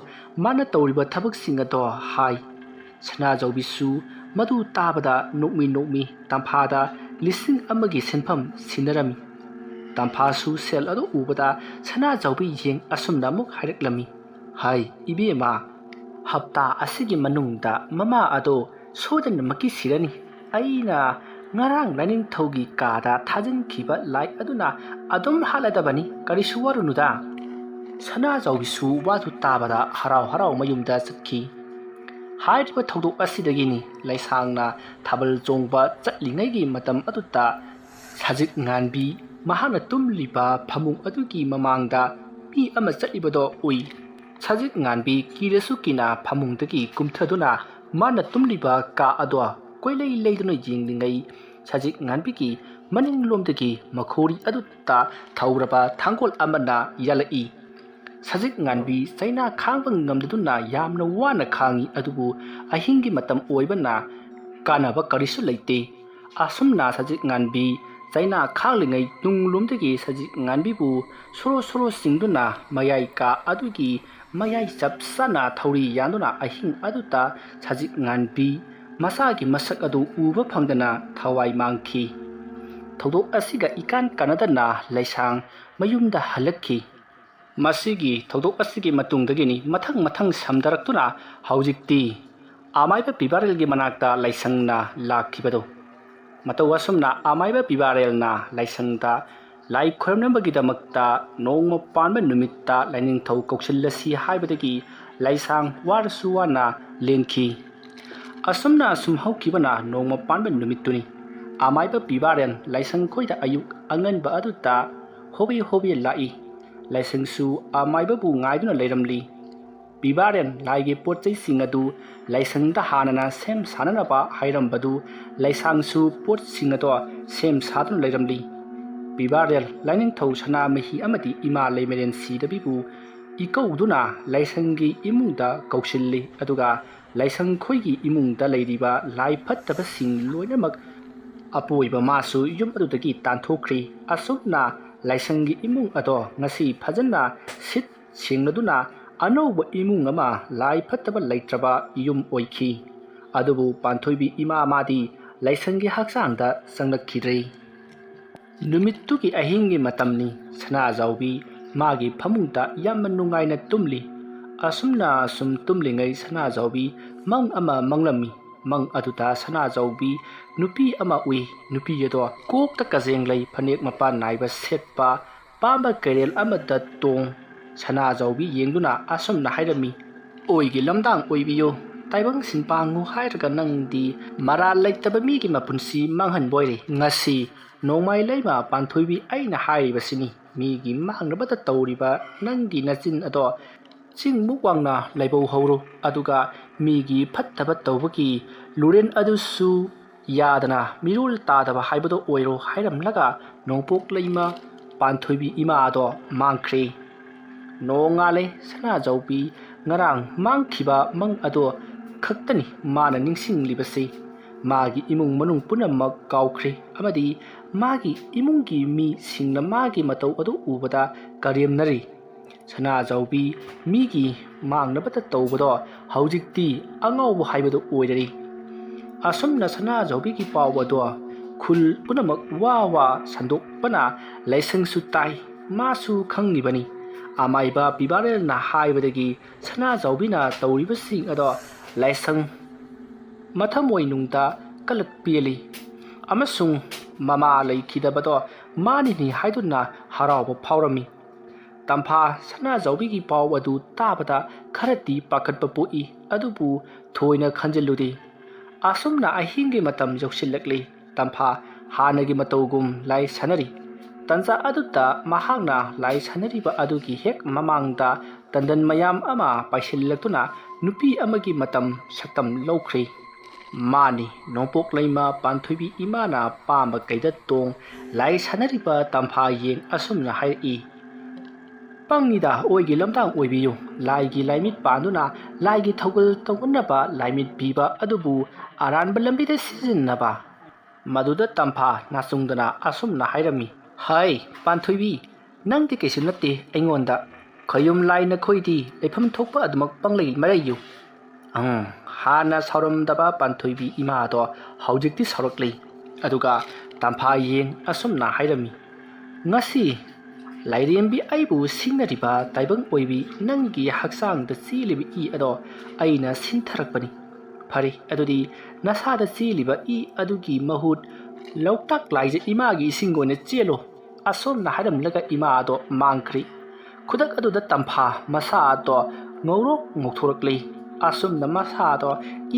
ꯃꯥꯅ ꯇꯧꯔꯤꯕ ꯊꯕꯛꯁꯤꯡ ꯑꯗꯣ ꯍꯥꯏ꯫ ꯁꯅꯥꯖꯥꯎꯕꯤꯁꯨ ꯃꯗꯨ ꯇꯥꯕꯗ ꯅꯣꯛꯃꯤ ꯅꯣꯛꯃꯤ ꯇꯝꯐꯥꯗ ꯂꯤꯁꯤꯡ ꯑꯃꯒꯤ ꯁꯦꯟꯐꯝ ꯁꯤꯟꯅꯔꯝꯃꯤ꯫ ꯇꯝꯐꯥꯁꯨ ꯁꯦꯜ ꯑꯗꯨ ꯎꯕꯗ ꯁꯅꯥꯖꯥꯎꯕꯤ ꯌꯦꯡ ꯑꯁꯨꯝꯅ ꯑꯃꯨꯛ ꯍꯥꯏꯔꯛꯂꯝꯃꯤ, ꯍꯥꯏ, ꯏꯕꯦꯝꯃ, ꯍꯞꯇꯥ ꯑꯁꯤꯒꯤ ꯃꯅꯨꯡꯗ ꯃꯃꯥ ꯑꯗꯣ ꯁꯣꯏꯗꯅꯃꯛꯀꯤ ꯁꯤꯔꯅꯤ꯫ ꯑꯩꯅ ꯉꯔꯥꯡ ꯂꯥꯏꯅꯤꯡꯊꯧꯒꯤ ꯀꯥꯗ ꯊꯥꯖꯤꯟꯈꯤꯕ ꯂꯥꯏ ꯑꯗꯨꯅ ꯑꯗꯨꯝ ꯍꯥꯠꯂꯗꯕꯅꯤ, ꯀꯔꯤꯁꯨ ꯋꯥꯔꯨꯅꯨꯗ꯫ ꯁꯅꯥꯖꯥꯎꯕꯤꯁꯨ ꯋꯥꯗꯨ ꯇꯥꯕꯗ ꯍꯔꯥꯎ ꯍꯔꯥꯎ ꯃꯌꯨꯝꯗ ꯆꯠꯈꯤ꯫ ꯍꯥꯏꯔꯤꯕ ꯊꯧꯗꯣꯛ ꯑꯁꯤꯗꯒꯤꯅꯤ ꯂꯩꯁꯥꯡꯅ ꯊꯥꯕꯜ ꯆꯣꯡꯕ ꯆꯠꯂꯤꯉꯩꯒꯤ ꯃꯇꯝ ꯑꯗꯨꯗ ꯁꯖꯤꯛ ꯉꯥꯟꯕꯤ ꯃꯍꯥꯛꯅ ꯇꯨꯝꯂꯤꯕ ꯐꯃꯨꯡ ꯑꯗꯨꯒꯤ ꯃꯃꯥꯡꯗ ꯃꯤ ꯑꯃ ꯆꯠꯂꯤꯕꯗꯣ ꯎꯏ꯫ ꯁꯖꯤꯛ ꯉꯥꯟꯕꯤ ꯀꯤꯔꯁꯨ ꯀꯤꯅ ꯐꯃꯨꯡꯗꯒꯤ ꯀꯨꯝꯊꯗꯨꯅ ꯃꯥꯅ ꯇꯨꯝꯂꯤꯕ ꯀꯥ ꯑꯗꯣ ꯀꯣꯏꯂꯩ ꯂꯩꯗꯨꯅ ꯌꯦꯡꯂꯤꯉꯩ, ꯁꯖꯤꯛ ꯉꯥꯟꯕꯤꯒꯤ ꯃꯅꯤꯡꯂꯣꯝꯗꯒꯤ ꯃꯈꯣꯔꯤ ꯑꯗꯨꯗ ꯊꯧꯔꯕ ꯊꯥꯡꯒꯣꯜ ꯑꯃꯅ ꯌꯥꯜꯂꯛꯏ꯫ ꯁꯖꯤꯛ ꯉꯥꯟꯕꯤ ꯆꯩꯅꯥ ꯈꯥꯡꯕ ꯉꯝꯗꯗꯨꯅ ꯌꯥꯝꯅ ꯋꯥꯅ ꯈꯥꯡꯉꯤ, ꯑꯗꯨꯕꯨ ꯑꯍꯤꯡꯒꯤ ꯃꯇꯝ ꯑꯣꯏꯕꯅ ꯀꯥꯟꯅꯕ ꯀꯔꯤꯁꯨ ꯂꯩꯇꯦ꯫ ꯑꯁꯨꯝꯅ ꯁꯖꯤꯛ ꯉꯥꯟꯕꯤ ꯆꯩꯅꯥ ꯈꯥꯡꯂꯤꯉꯩ ꯇꯨꯡꯂꯣꯝꯗꯒꯤ ꯁꯖꯤꯛ ꯉꯥꯟꯕꯤꯕꯨ ꯁꯣꯔꯣ ꯁꯣꯔꯣ ꯆꯤꯡꯗꯨꯅ ꯃꯌꯥꯏ ꯀꯥ ꯑꯗꯨꯒꯤ ꯃꯌꯥꯏ ꯆꯞ ꯆꯥꯅ ꯊꯧꯔꯤ ꯌꯥꯟꯗꯨꯅ ꯑꯍꯤꯡ ꯑꯗꯨꯗ ꯁꯖꯤꯛ ꯉꯥꯟꯕꯤ ꯃꯆꯥꯒꯤ ꯃꯁꯛ ꯑꯗꯨ ꯎꯕ ꯐꯪꯗꯅ ꯊꯋꯥꯏ ꯃꯥꯡꯈꯤ꯫ ꯊꯧꯗꯣꯛ ꯑꯁꯤꯒ ꯏꯀꯥꯟ ꯀꯥꯟꯅꯗꯅ ꯂꯩꯁꯥꯡ ꯃꯌꯨꯝꯗ ꯍꯜꯂꯛꯈꯤ꯫ ꯃꯁꯤꯒꯤ ꯊꯧꯗꯣꯛ ꯑꯁꯤꯒꯤ ꯃꯇꯨꯡꯗꯒꯤꯅꯤ ꯃꯊꯪ ꯃꯊꯪ ꯁꯝꯊꯔꯛꯇꯨꯅ ꯍꯧꯖꯤꯛꯇꯤ ꯑꯃꯥꯏꯕ ꯄꯤꯕꯥꯔꯦꯜꯒꯤ ꯃꯅꯥꯛꯇ ꯂꯥꯏꯁꯪꯅ ꯂꯥꯛꯈꯤꯕꯗꯨ꯫ ꯃꯇꯧ ꯑꯁꯨꯝꯅ ꯑꯃꯥꯏꯕ ꯄꯤꯕꯥꯔꯦꯜꯅ ꯂꯥꯏꯁꯪꯗ ꯂꯥꯏ ꯈꯣꯏꯔꯝꯅꯕꯒꯤꯗꯃꯛꯇ ꯅꯣꯡꯃ ꯄꯥꯟꯕ ꯅꯨꯃꯤꯠꯇ ꯂꯥꯏꯅꯤꯡꯊꯧ ꯀꯧꯁꯤꯜꯂꯁꯤ ꯍꯥꯏꯕꯗꯒꯤ ꯂꯥꯏꯁꯥꯡ ꯋꯥꯔꯁꯨ ꯋꯥꯅ ꯂꯦꯟꯈꯤ꯫ ꯑꯁꯨꯝꯅ ꯑꯁꯨꯝ ꯍꯧꯈꯤꯕꯅ ꯅꯣꯡꯃ ꯄꯥꯟꯕ ꯅꯨꯃꯤꯠꯇꯨꯅꯤ꯫ ꯑꯃꯥꯏꯕ ꯄꯤꯕꯥꯔꯦꯟ ꯂꯥꯏꯁꯪ ꯈꯣꯏꯗ ꯑꯌꯨꯛ ꯑꯉꯟꯕ ꯑꯗꯨꯗ ꯍꯣꯕꯦ ꯍꯣꯕꯦ ꯂꯥꯛꯏ꯫ ꯂꯥꯏꯁꯪꯁꯨ ꯑꯃꯥꯏꯕꯕꯨ ꯉꯥꯏꯗꯨꯅ ꯂꯩꯔꯝꯂꯤ꯫ ꯄꯤꯕꯥꯔꯦꯟ ꯂꯥꯏꯒꯤ ꯄꯣꯠ ꯆꯩꯁꯤꯡ ꯑꯗꯨ ꯂꯥꯏꯁꯪꯗ ꯍꯥꯟꯅꯅ ꯁꯦꯝ ꯁꯥꯅꯅꯕ ꯍꯥꯏꯔꯝꯕꯗꯨ ꯂꯥꯏꯁꯥꯡꯁꯨ ꯄꯣꯠꯁꯤꯡ ꯑꯗꯣ ꯁꯦꯝ ꯁꯥꯗꯨꯅ ꯂꯩꯔꯝꯂꯤ꯫ ꯄꯤꯕꯥꯔꯦꯟ ꯂꯥꯏꯅꯤꯡꯊꯧ ꯁꯅꯥꯃꯍꯤ ꯑꯃꯗꯤ ꯏꯃꯥ ꯂꯩꯃꯔꯦꯟ ꯁꯤꯗꯕꯤꯕꯨ ꯏꯀꯧꯗꯨꯅ ꯂꯥꯏꯁꯪꯒꯤ ꯏꯃꯨꯡꯗ ꯀꯧꯁꯤꯜꯂꯤ, ꯑꯗꯨꯒ ꯂꯥꯏꯁꯪ ꯈꯣꯏꯒꯤ ꯏꯃꯨꯡꯗ ꯂꯩꯔꯤꯕ ꯂꯥꯏ ꯐꯠꯇꯕꯁꯤꯡ ꯂꯣꯏꯅꯃꯛ ꯑꯄꯣꯏꯕ ꯃꯥꯁꯨ ꯌꯨꯝ ꯑꯗꯨꯗꯒꯤ ꯇꯥꯟꯊꯣꯛꯈ꯭ꯔꯤ꯫ ꯑꯁꯨꯝꯅ ꯂꯥꯏꯁꯪꯒꯤ ꯏꯃꯨꯡ ꯑꯗꯣ ꯉꯁꯤ ꯐꯖꯅ ꯁꯤꯠ ꯁꯦꯡꯂꯗꯨꯅ ꯑꯅꯧꯕ ꯏꯃꯨꯡ ꯑꯃ ꯂꯥꯏ ꯐꯠꯇꯕ ꯂꯩꯇ꯭ꯔꯕ ꯌꯨꯝ ꯑꯣꯏꯈꯤ꯫ ꯑꯗꯨꯕꯨ ꯄꯥꯟꯊꯣꯏꯕꯤ ꯏꯃꯥ ꯃꯥꯗꯤ ꯂꯥꯏꯁꯪꯒꯤ ꯍꯛꯆꯥꯡꯗ ꯆꯪꯂꯛꯈꯤꯗ꯭ꯔꯦ꯫ ꯅꯨꯃꯤꯠꯇꯨꯒꯤ ꯑꯍꯤꯡꯒꯤ ꯃꯇꯝꯅꯤ꯫ ꯁꯅꯥꯖꯥꯎꯕꯤ ꯃꯥꯒꯤ ꯐꯃꯨꯡꯗ ꯌꯥꯝꯅ ꯅꯨꯡꯉꯥꯏꯅ ꯇꯨꯝꯂꯤ꯫ ꯑꯁꯨꯝꯅ ꯑꯁꯨꯝ ꯇꯨꯝꯂꯤꯉꯩ ꯁꯅꯥꯖꯥꯎꯕꯤ ꯃꯪ ꯑꯃ ꯃꯪꯂꯝꯃꯤ꯫ ꯃꯪ ꯑꯗꯨꯗ ꯁꯅꯥꯖꯥꯎꯕꯤ ꯅꯨꯄꯤ ꯑꯃ ꯎꯏ꯫ ꯅꯨꯄꯤ ꯑꯗꯣ ꯀꯣꯛꯇ ꯀꯖꯦꯡ ꯂꯩ, ꯐꯅꯦꯛ ꯃꯄꯥꯟ ꯅꯥꯏꯕ ꯁꯦꯠꯄ, ꯄꯥꯝꯕ ꯀꯩꯔꯦꯜ ꯑꯃꯗ ꯇꯣꯡ꯫ ꯁꯅꯥꯖꯥꯎꯕꯤ ꯌꯦꯡꯗꯨꯅ ꯑꯁꯨꯝꯅ ꯍꯥꯏꯔꯝꯃꯤ, "ꯑꯣꯏꯒꯤ ꯂꯝꯗꯥꯡ ꯑꯣꯏꯕꯤꯌꯨ, ꯇꯥꯏꯕꯪ ꯁꯤꯟꯄꯥꯡꯉꯨ ꯍꯥꯏꯔꯒ ꯅꯪꯗꯤ ꯃꯔꯥꯜ ꯂꯩꯇꯕ ꯃꯤꯒꯤ ꯃꯄꯨꯟꯁꯤ ꯃꯥꯡꯍꯟꯕꯣꯏꯔꯦ꯫ ꯉꯁꯤ ꯅꯣꯡꯃꯥꯏ ꯂꯩꯃ ꯄꯥꯟꯊꯣꯏꯕꯤ ꯑꯩꯅ ꯍꯥꯏꯔꯤꯕꯁꯤꯅꯤ, ꯃꯤꯒꯤ ꯃꯥꯡꯅꯕꯗ ꯇꯧꯔꯤꯕ ꯅꯪꯒꯤ ꯅꯆꯤꯟ ꯑꯗꯣ ꯆꯤꯡꯃꯨꯛ ꯋꯥꯡꯅ ꯂꯩꯕꯧ ꯍꯧꯔꯨ, ꯑꯗꯨꯒ ꯃꯤꯒꯤ ꯐꯠꯇꯕ ꯇꯧꯕꯒꯤ ꯂꯨꯔꯦꯟ ꯑꯗꯨꯁꯨ ꯌꯥꯗꯅ ꯃꯤꯔꯣꯜ ꯇꯥꯗꯕ ꯍꯥꯏꯕꯗꯣ ꯑꯣꯏꯔꯣ" ꯍꯥꯏꯔꯝꯂꯒ ꯅꯣꯡꯄꯣꯛ ꯂꯩꯃ ꯄꯥꯟꯊꯣꯏꯕꯤ ꯏꯃꯥ ꯑꯗꯣ ꯃꯥꯡꯈ꯭ꯔꯦ꯫ ꯅꯣꯡꯉꯥꯜꯂꯦ꯫ ꯁꯅꯥꯖꯥꯎꯕꯤ ꯉꯔꯥꯡ ꯃꯥꯡꯈꯤꯕ ꯃꯪ ꯑꯗꯣ ꯈꯛꯇꯅꯤ ꯃꯥꯅ ꯅꯤꯡꯁꯤꯡꯂꯤꯕꯁꯤ꯫ ꯃꯥꯒꯤ ꯏꯃꯨꯡ ꯃꯅꯨꯡ ꯄꯨꯝꯅꯃꯛ ꯀꯥꯎꯈ꯭ꯔꯦ ꯑꯃꯗꯤ ꯃꯥꯒꯤ ꯏꯃꯨꯡꯒꯤ ꯃꯤꯁꯤꯡꯅ ꯃꯥꯒꯤ ꯃꯇꯧ ꯑꯗꯨ ꯎꯕꯗ ꯀꯔꯦꯝꯅꯔꯤ꯫ ꯁꯅꯥꯖꯥꯎꯕꯤ ꯃꯤꯒꯤ ꯃꯥꯡꯅꯕꯇ ꯇꯧꯕꯗꯣ ꯍꯧꯖꯤꯛꯇꯤ ꯑꯉꯥꯎꯕ ꯍꯥꯏꯕꯗꯨ ꯑꯣꯏꯔꯔꯤ꯫ ꯑꯁꯨꯝꯅ ꯁꯅꯥꯖꯥꯎꯕꯤꯒꯤ ꯄꯥꯎ ꯑꯗꯣ ꯈꯨꯜ ꯄꯨꯝꯅꯃꯛ ꯋꯥ ꯋꯥ ꯁꯟꯗꯣꯛꯄꯅ ꯂꯥꯏꯁꯪꯁꯨ ꯇꯥꯏ, ꯃꯥꯁꯨ ꯈꯪꯂꯤꯕꯅꯤ꯫ ꯑꯃꯥꯏꯕ ꯄꯤꯕꯥꯔꯦꯜꯅ ꯍꯥꯏꯕꯗꯒꯤ ꯁꯅꯥꯖꯥꯎꯕꯤꯅ ꯇꯧꯔꯤꯕꯁꯤꯡ ꯑꯗꯣ ꯂꯥꯏꯁꯪ ꯃꯊꯃꯣꯏꯅꯨꯡꯗ ꯀꯂꯛ ꯄꯦꯜꯂꯤ ꯑꯃꯁꯨꯡ ꯃꯃꯥ ꯂꯩꯈꯤꯗꯕꯗꯣ ꯃꯥꯅꯤꯅꯤ ꯍꯥꯏꯗꯨꯅ ꯍꯔꯥꯎꯕ ꯐꯥꯎꯔꯝꯃꯤ꯫ ꯇꯝꯐꯥ ꯁꯅꯥꯖꯥꯎꯕꯤꯒꯤ ꯄꯥꯎ ꯑꯗꯨ ꯇꯥꯕꯗ ꯈꯔꯗꯤ ꯄꯥꯈꯠꯄ ꯄꯣꯛꯏ, ꯑꯗꯨꯕꯨ ꯊꯣꯏꯅ ꯈꯟꯖꯤꯜꯂꯨꯗꯦ꯫ ꯑꯁꯨꯝꯅ ꯑꯍꯤꯡꯒꯤ ꯃꯇꯝ ꯌꯧꯁꯤꯜꯂꯛꯂꯤ꯫ ꯇꯝꯐꯥ ꯍꯥꯟꯅꯒꯤ ꯃꯇꯧꯒꯨꯝ ꯂꯥꯏ ꯁꯥꯟꯅꯔꯤ꯫ ꯇꯟꯖꯥ ꯑꯗꯨꯗ ꯃꯍꯥꯛꯅ ꯂꯥꯏ ꯁꯥꯟꯅꯔꯤꯕ ꯑꯗꯨꯒꯤ ꯍꯦꯛ ꯃꯃꯥꯡꯗ ꯇꯟꯗꯟ ꯃꯌꯥꯝ ꯑꯃ ꯄꯥꯏꯁꯤꯜꯂꯛꯇꯨꯅ ꯅꯨꯄꯤ ꯑꯃꯒꯤ ꯃꯇꯝ ꯁꯛꯇꯝ ꯂꯧꯈ꯭ꯔꯦ꯫ ꯃꯥꯅꯤ, ꯅꯣꯡꯄꯣꯛ ꯂꯩꯃ ꯄꯥꯟꯊꯣꯏꯕꯤ ꯏꯃꯥꯅ ꯄꯥꯝꯕ ꯀꯩꯗ ꯇꯣꯡ ꯂꯥꯏ ꯁꯥꯟꯅꯔꯤꯕ ꯇꯝꯐꯥ ꯌꯦꯡ ꯑꯁꯨꯝꯅ ꯍꯥꯏꯔꯛꯏ, "ꯄꯪꯉꯤꯗ ꯑꯣꯏꯒꯤ ꯂꯝꯗꯥꯡ ꯑꯣꯏꯕꯤꯌꯨ꯫ ꯂꯥꯏꯒꯤ ꯂꯥꯏꯃꯤꯠ ꯄꯥꯟꯗꯨꯅ ꯂꯥꯏꯒꯤ ꯊꯧꯒꯜ ꯇꯧꯅꯅꯕ ꯂꯥꯏꯃꯤꯠ ꯄꯤꯕ ꯑꯗꯨꯕꯨ ꯑꯔꯥꯟꯕ ꯂꯝꯕꯤꯗ ꯁꯤꯖꯤꯟꯅꯕ"꯫ ꯃꯗꯨꯗ ꯇꯝꯐꯥ ꯅꯥꯆꯨꯡꯗꯅ ꯑꯁꯨꯝꯅ ꯍꯥꯏꯔꯝꯃꯤ, "ꯍꯩ, ꯄꯥꯟꯊꯣꯏꯕꯤ, ꯅꯪꯗꯤ ꯀꯩꯁꯨ ꯅꯠꯇꯦ ꯑꯩꯉꯣꯟꯗ꯫ ꯈꯌꯨꯝ ꯂꯥꯏ ꯅꯈꯣꯏꯗꯤ ꯂꯩꯐꯝ ꯊꯣꯛꯄ ꯑꯗꯨꯃꯛ ꯄꯪꯂꯩ ꯃꯔꯩꯌꯨ"꯫ ꯑꯪ, ꯍꯥꯟꯅ ꯁꯥꯎꯔꯝꯗꯕ ꯄꯥꯟꯊꯣꯏꯕꯤ ꯏꯃꯥꯗꯣ ꯍꯧꯖꯤꯛꯇꯤ ꯁꯥꯎꯔꯛꯂꯤ꯫ ꯑꯗꯨꯒ ꯇꯝꯐꯥ ꯌꯦꯡ ꯑꯁꯨꯝꯅ ꯍꯥꯏꯔꯝꯃꯤ, "ꯉꯁꯤ ꯂꯥꯏꯔꯦꯝꯕꯤ ꯑꯩꯕꯨ ꯁꯤꯡꯅꯔꯤꯕ ꯇꯥꯏꯕꯪ ꯑꯣꯏꯕꯤ ꯅꯪꯒꯤ ꯍꯛꯆꯥꯡꯗ ꯆꯦꯜꯂꯤꯕ ꯏ ꯑꯗꯣ ꯑꯩꯅ ꯁꯤꯟꯊꯔꯛꯄꯅꯤ꯫ ꯐꯔꯦ, ꯑꯗꯨꯗꯤ ꯅꯁꯥꯗ ꯆꯦꯜꯂꯤꯕ ꯏ ꯑꯗꯨꯒꯤ ꯃꯍꯨꯠ ꯂꯣꯛꯇꯥꯛ ꯂꯥꯏꯖ ꯏꯃꯥꯒꯤ ꯏꯁꯤꯡ ꯑꯣꯏꯅ ꯆꯦꯜꯂꯣ"꯫ ꯑꯁꯣꯝꯅ ꯍꯥꯏꯔꯝꯂꯒ ꯏꯃꯥ ꯑꯗꯣ ꯃꯥꯡꯈ꯭ꯔꯤ꯫ ꯈꯨꯗꯛ ꯑꯗꯨꯗ ꯇꯝꯐꯥ ꯃꯁꯥ ꯑꯗꯣ ꯉꯧꯔꯣꯛ ꯉꯧꯊꯣꯔꯛꯂꯤ꯫ ꯑꯁꯨꯝꯅ ꯃꯁꯥ ꯑꯗꯣ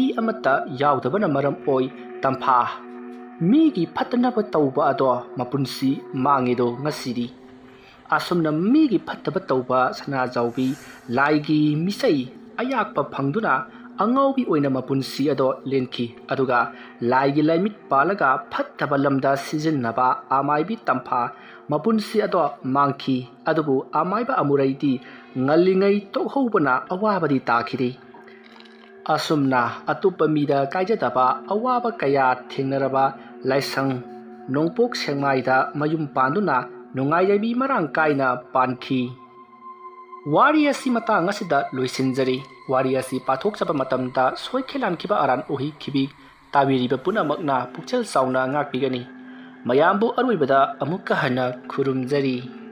ꯏ ꯑꯃꯠꯇ ꯌꯥꯎꯗꯕꯅ ꯃꯔꯝ ꯑꯣꯏ ꯇꯝꯐꯥ ꯃꯤꯒꯤ ꯐꯠꯇꯅꯕ ꯇꯧꯕ ꯑꯗꯣ ꯃꯄꯨꯟꯁꯤ ꯃꯥꯡꯉꯤꯗꯣ ꯉꯁꯤꯗꯤ꯫ ꯑꯁꯨꯝꯅ ꯃꯤꯒꯤ ꯐꯠꯇꯕ ꯇꯧꯕ ꯁꯅꯥꯖꯥꯎꯕꯤ ꯂꯥꯏꯒꯤ ꯃꯤꯁꯩ ꯑꯌꯥꯛꯄ ꯐꯪꯗꯨꯅ ꯑꯉꯥꯎꯕꯤ ꯑꯣꯏꯅ ꯃꯄꯨꯟꯁꯤ ꯑꯗꯣ ꯂꯦꯟꯈꯤ꯫ ꯑꯗꯨꯒ ꯂꯥꯏꯒꯤ ꯂꯥꯏꯃꯤꯠ ꯄꯥꯜꯂꯒ ꯐꯠꯇꯕ ꯂꯝꯗ ꯁꯤꯖꯤꯟꯅꯕ ꯑꯃꯥꯏꯕꯤ ꯇꯝꯐꯥ ꯃꯄꯨꯟꯁꯤ ꯑꯗꯣ ꯃꯥꯡꯈꯤ꯫ ꯑꯗꯨꯕꯨ ꯑꯃꯥꯏꯕ ꯑꯃꯨꯔꯩꯗꯤ ꯉꯜꯂꯤꯉꯩ ꯇꯣꯛꯍꯧꯕꯅ ꯑꯋꯥꯕꯗꯤ ꯇꯥꯈꯤꯗꯦ꯫ ꯑꯁꯨꯝꯅ ꯑꯇꯣꯞꯄ ꯃꯤꯗ ꯀꯥꯏꯖꯗꯕ ꯑꯋꯥꯕ ꯀꯌꯥ ꯊꯦꯡꯅꯔꯕ ꯂꯥꯏꯁꯪ ꯅꯣꯡꯄꯣꯛ ꯁꯦꯛꯃꯥꯏꯗ ꯃꯌꯨꯝ ꯄꯥꯟꯗꯨꯅ ꯅꯨꯡꯉꯥꯏ ꯌꯥꯏꯕꯤ ꯃꯔꯥꯡ ꯀꯥꯏꯅ ꯄꯥꯟꯈꯤ꯫ ꯋꯥꯔꯤ ꯑꯁꯤ ꯃꯇꯥꯡ ꯑꯁꯤꯗ ꯂꯣꯏꯁꯤꯟꯖꯔꯤ꯫ ꯋꯥꯔꯤ ꯑꯁꯤ ꯄꯥꯊꯣꯛꯆꯕ ꯃꯇꯝꯗ ꯁꯣꯏꯈꯤ ꯂꯥꯟꯈꯤꯕ ꯑꯔꯥꯟ ꯎꯍꯩ ꯈꯤꯕꯤꯛ ꯇꯥꯕꯤꯔꯤꯕ ꯄꯨꯝꯅꯃꯛꯅ ꯄꯨꯛꯆꯦꯜ ꯆꯥꯎꯅ ꯉꯥꯛꯄꯤꯒꯅꯤ꯫ ꯃꯌꯥꯝꯕꯨ ꯑꯔꯣꯏꯕꯗ ꯑꯃꯨꯛꯀ ꯍꯟꯅ ꯈꯨꯔꯨꯝꯖꯔꯤ꯫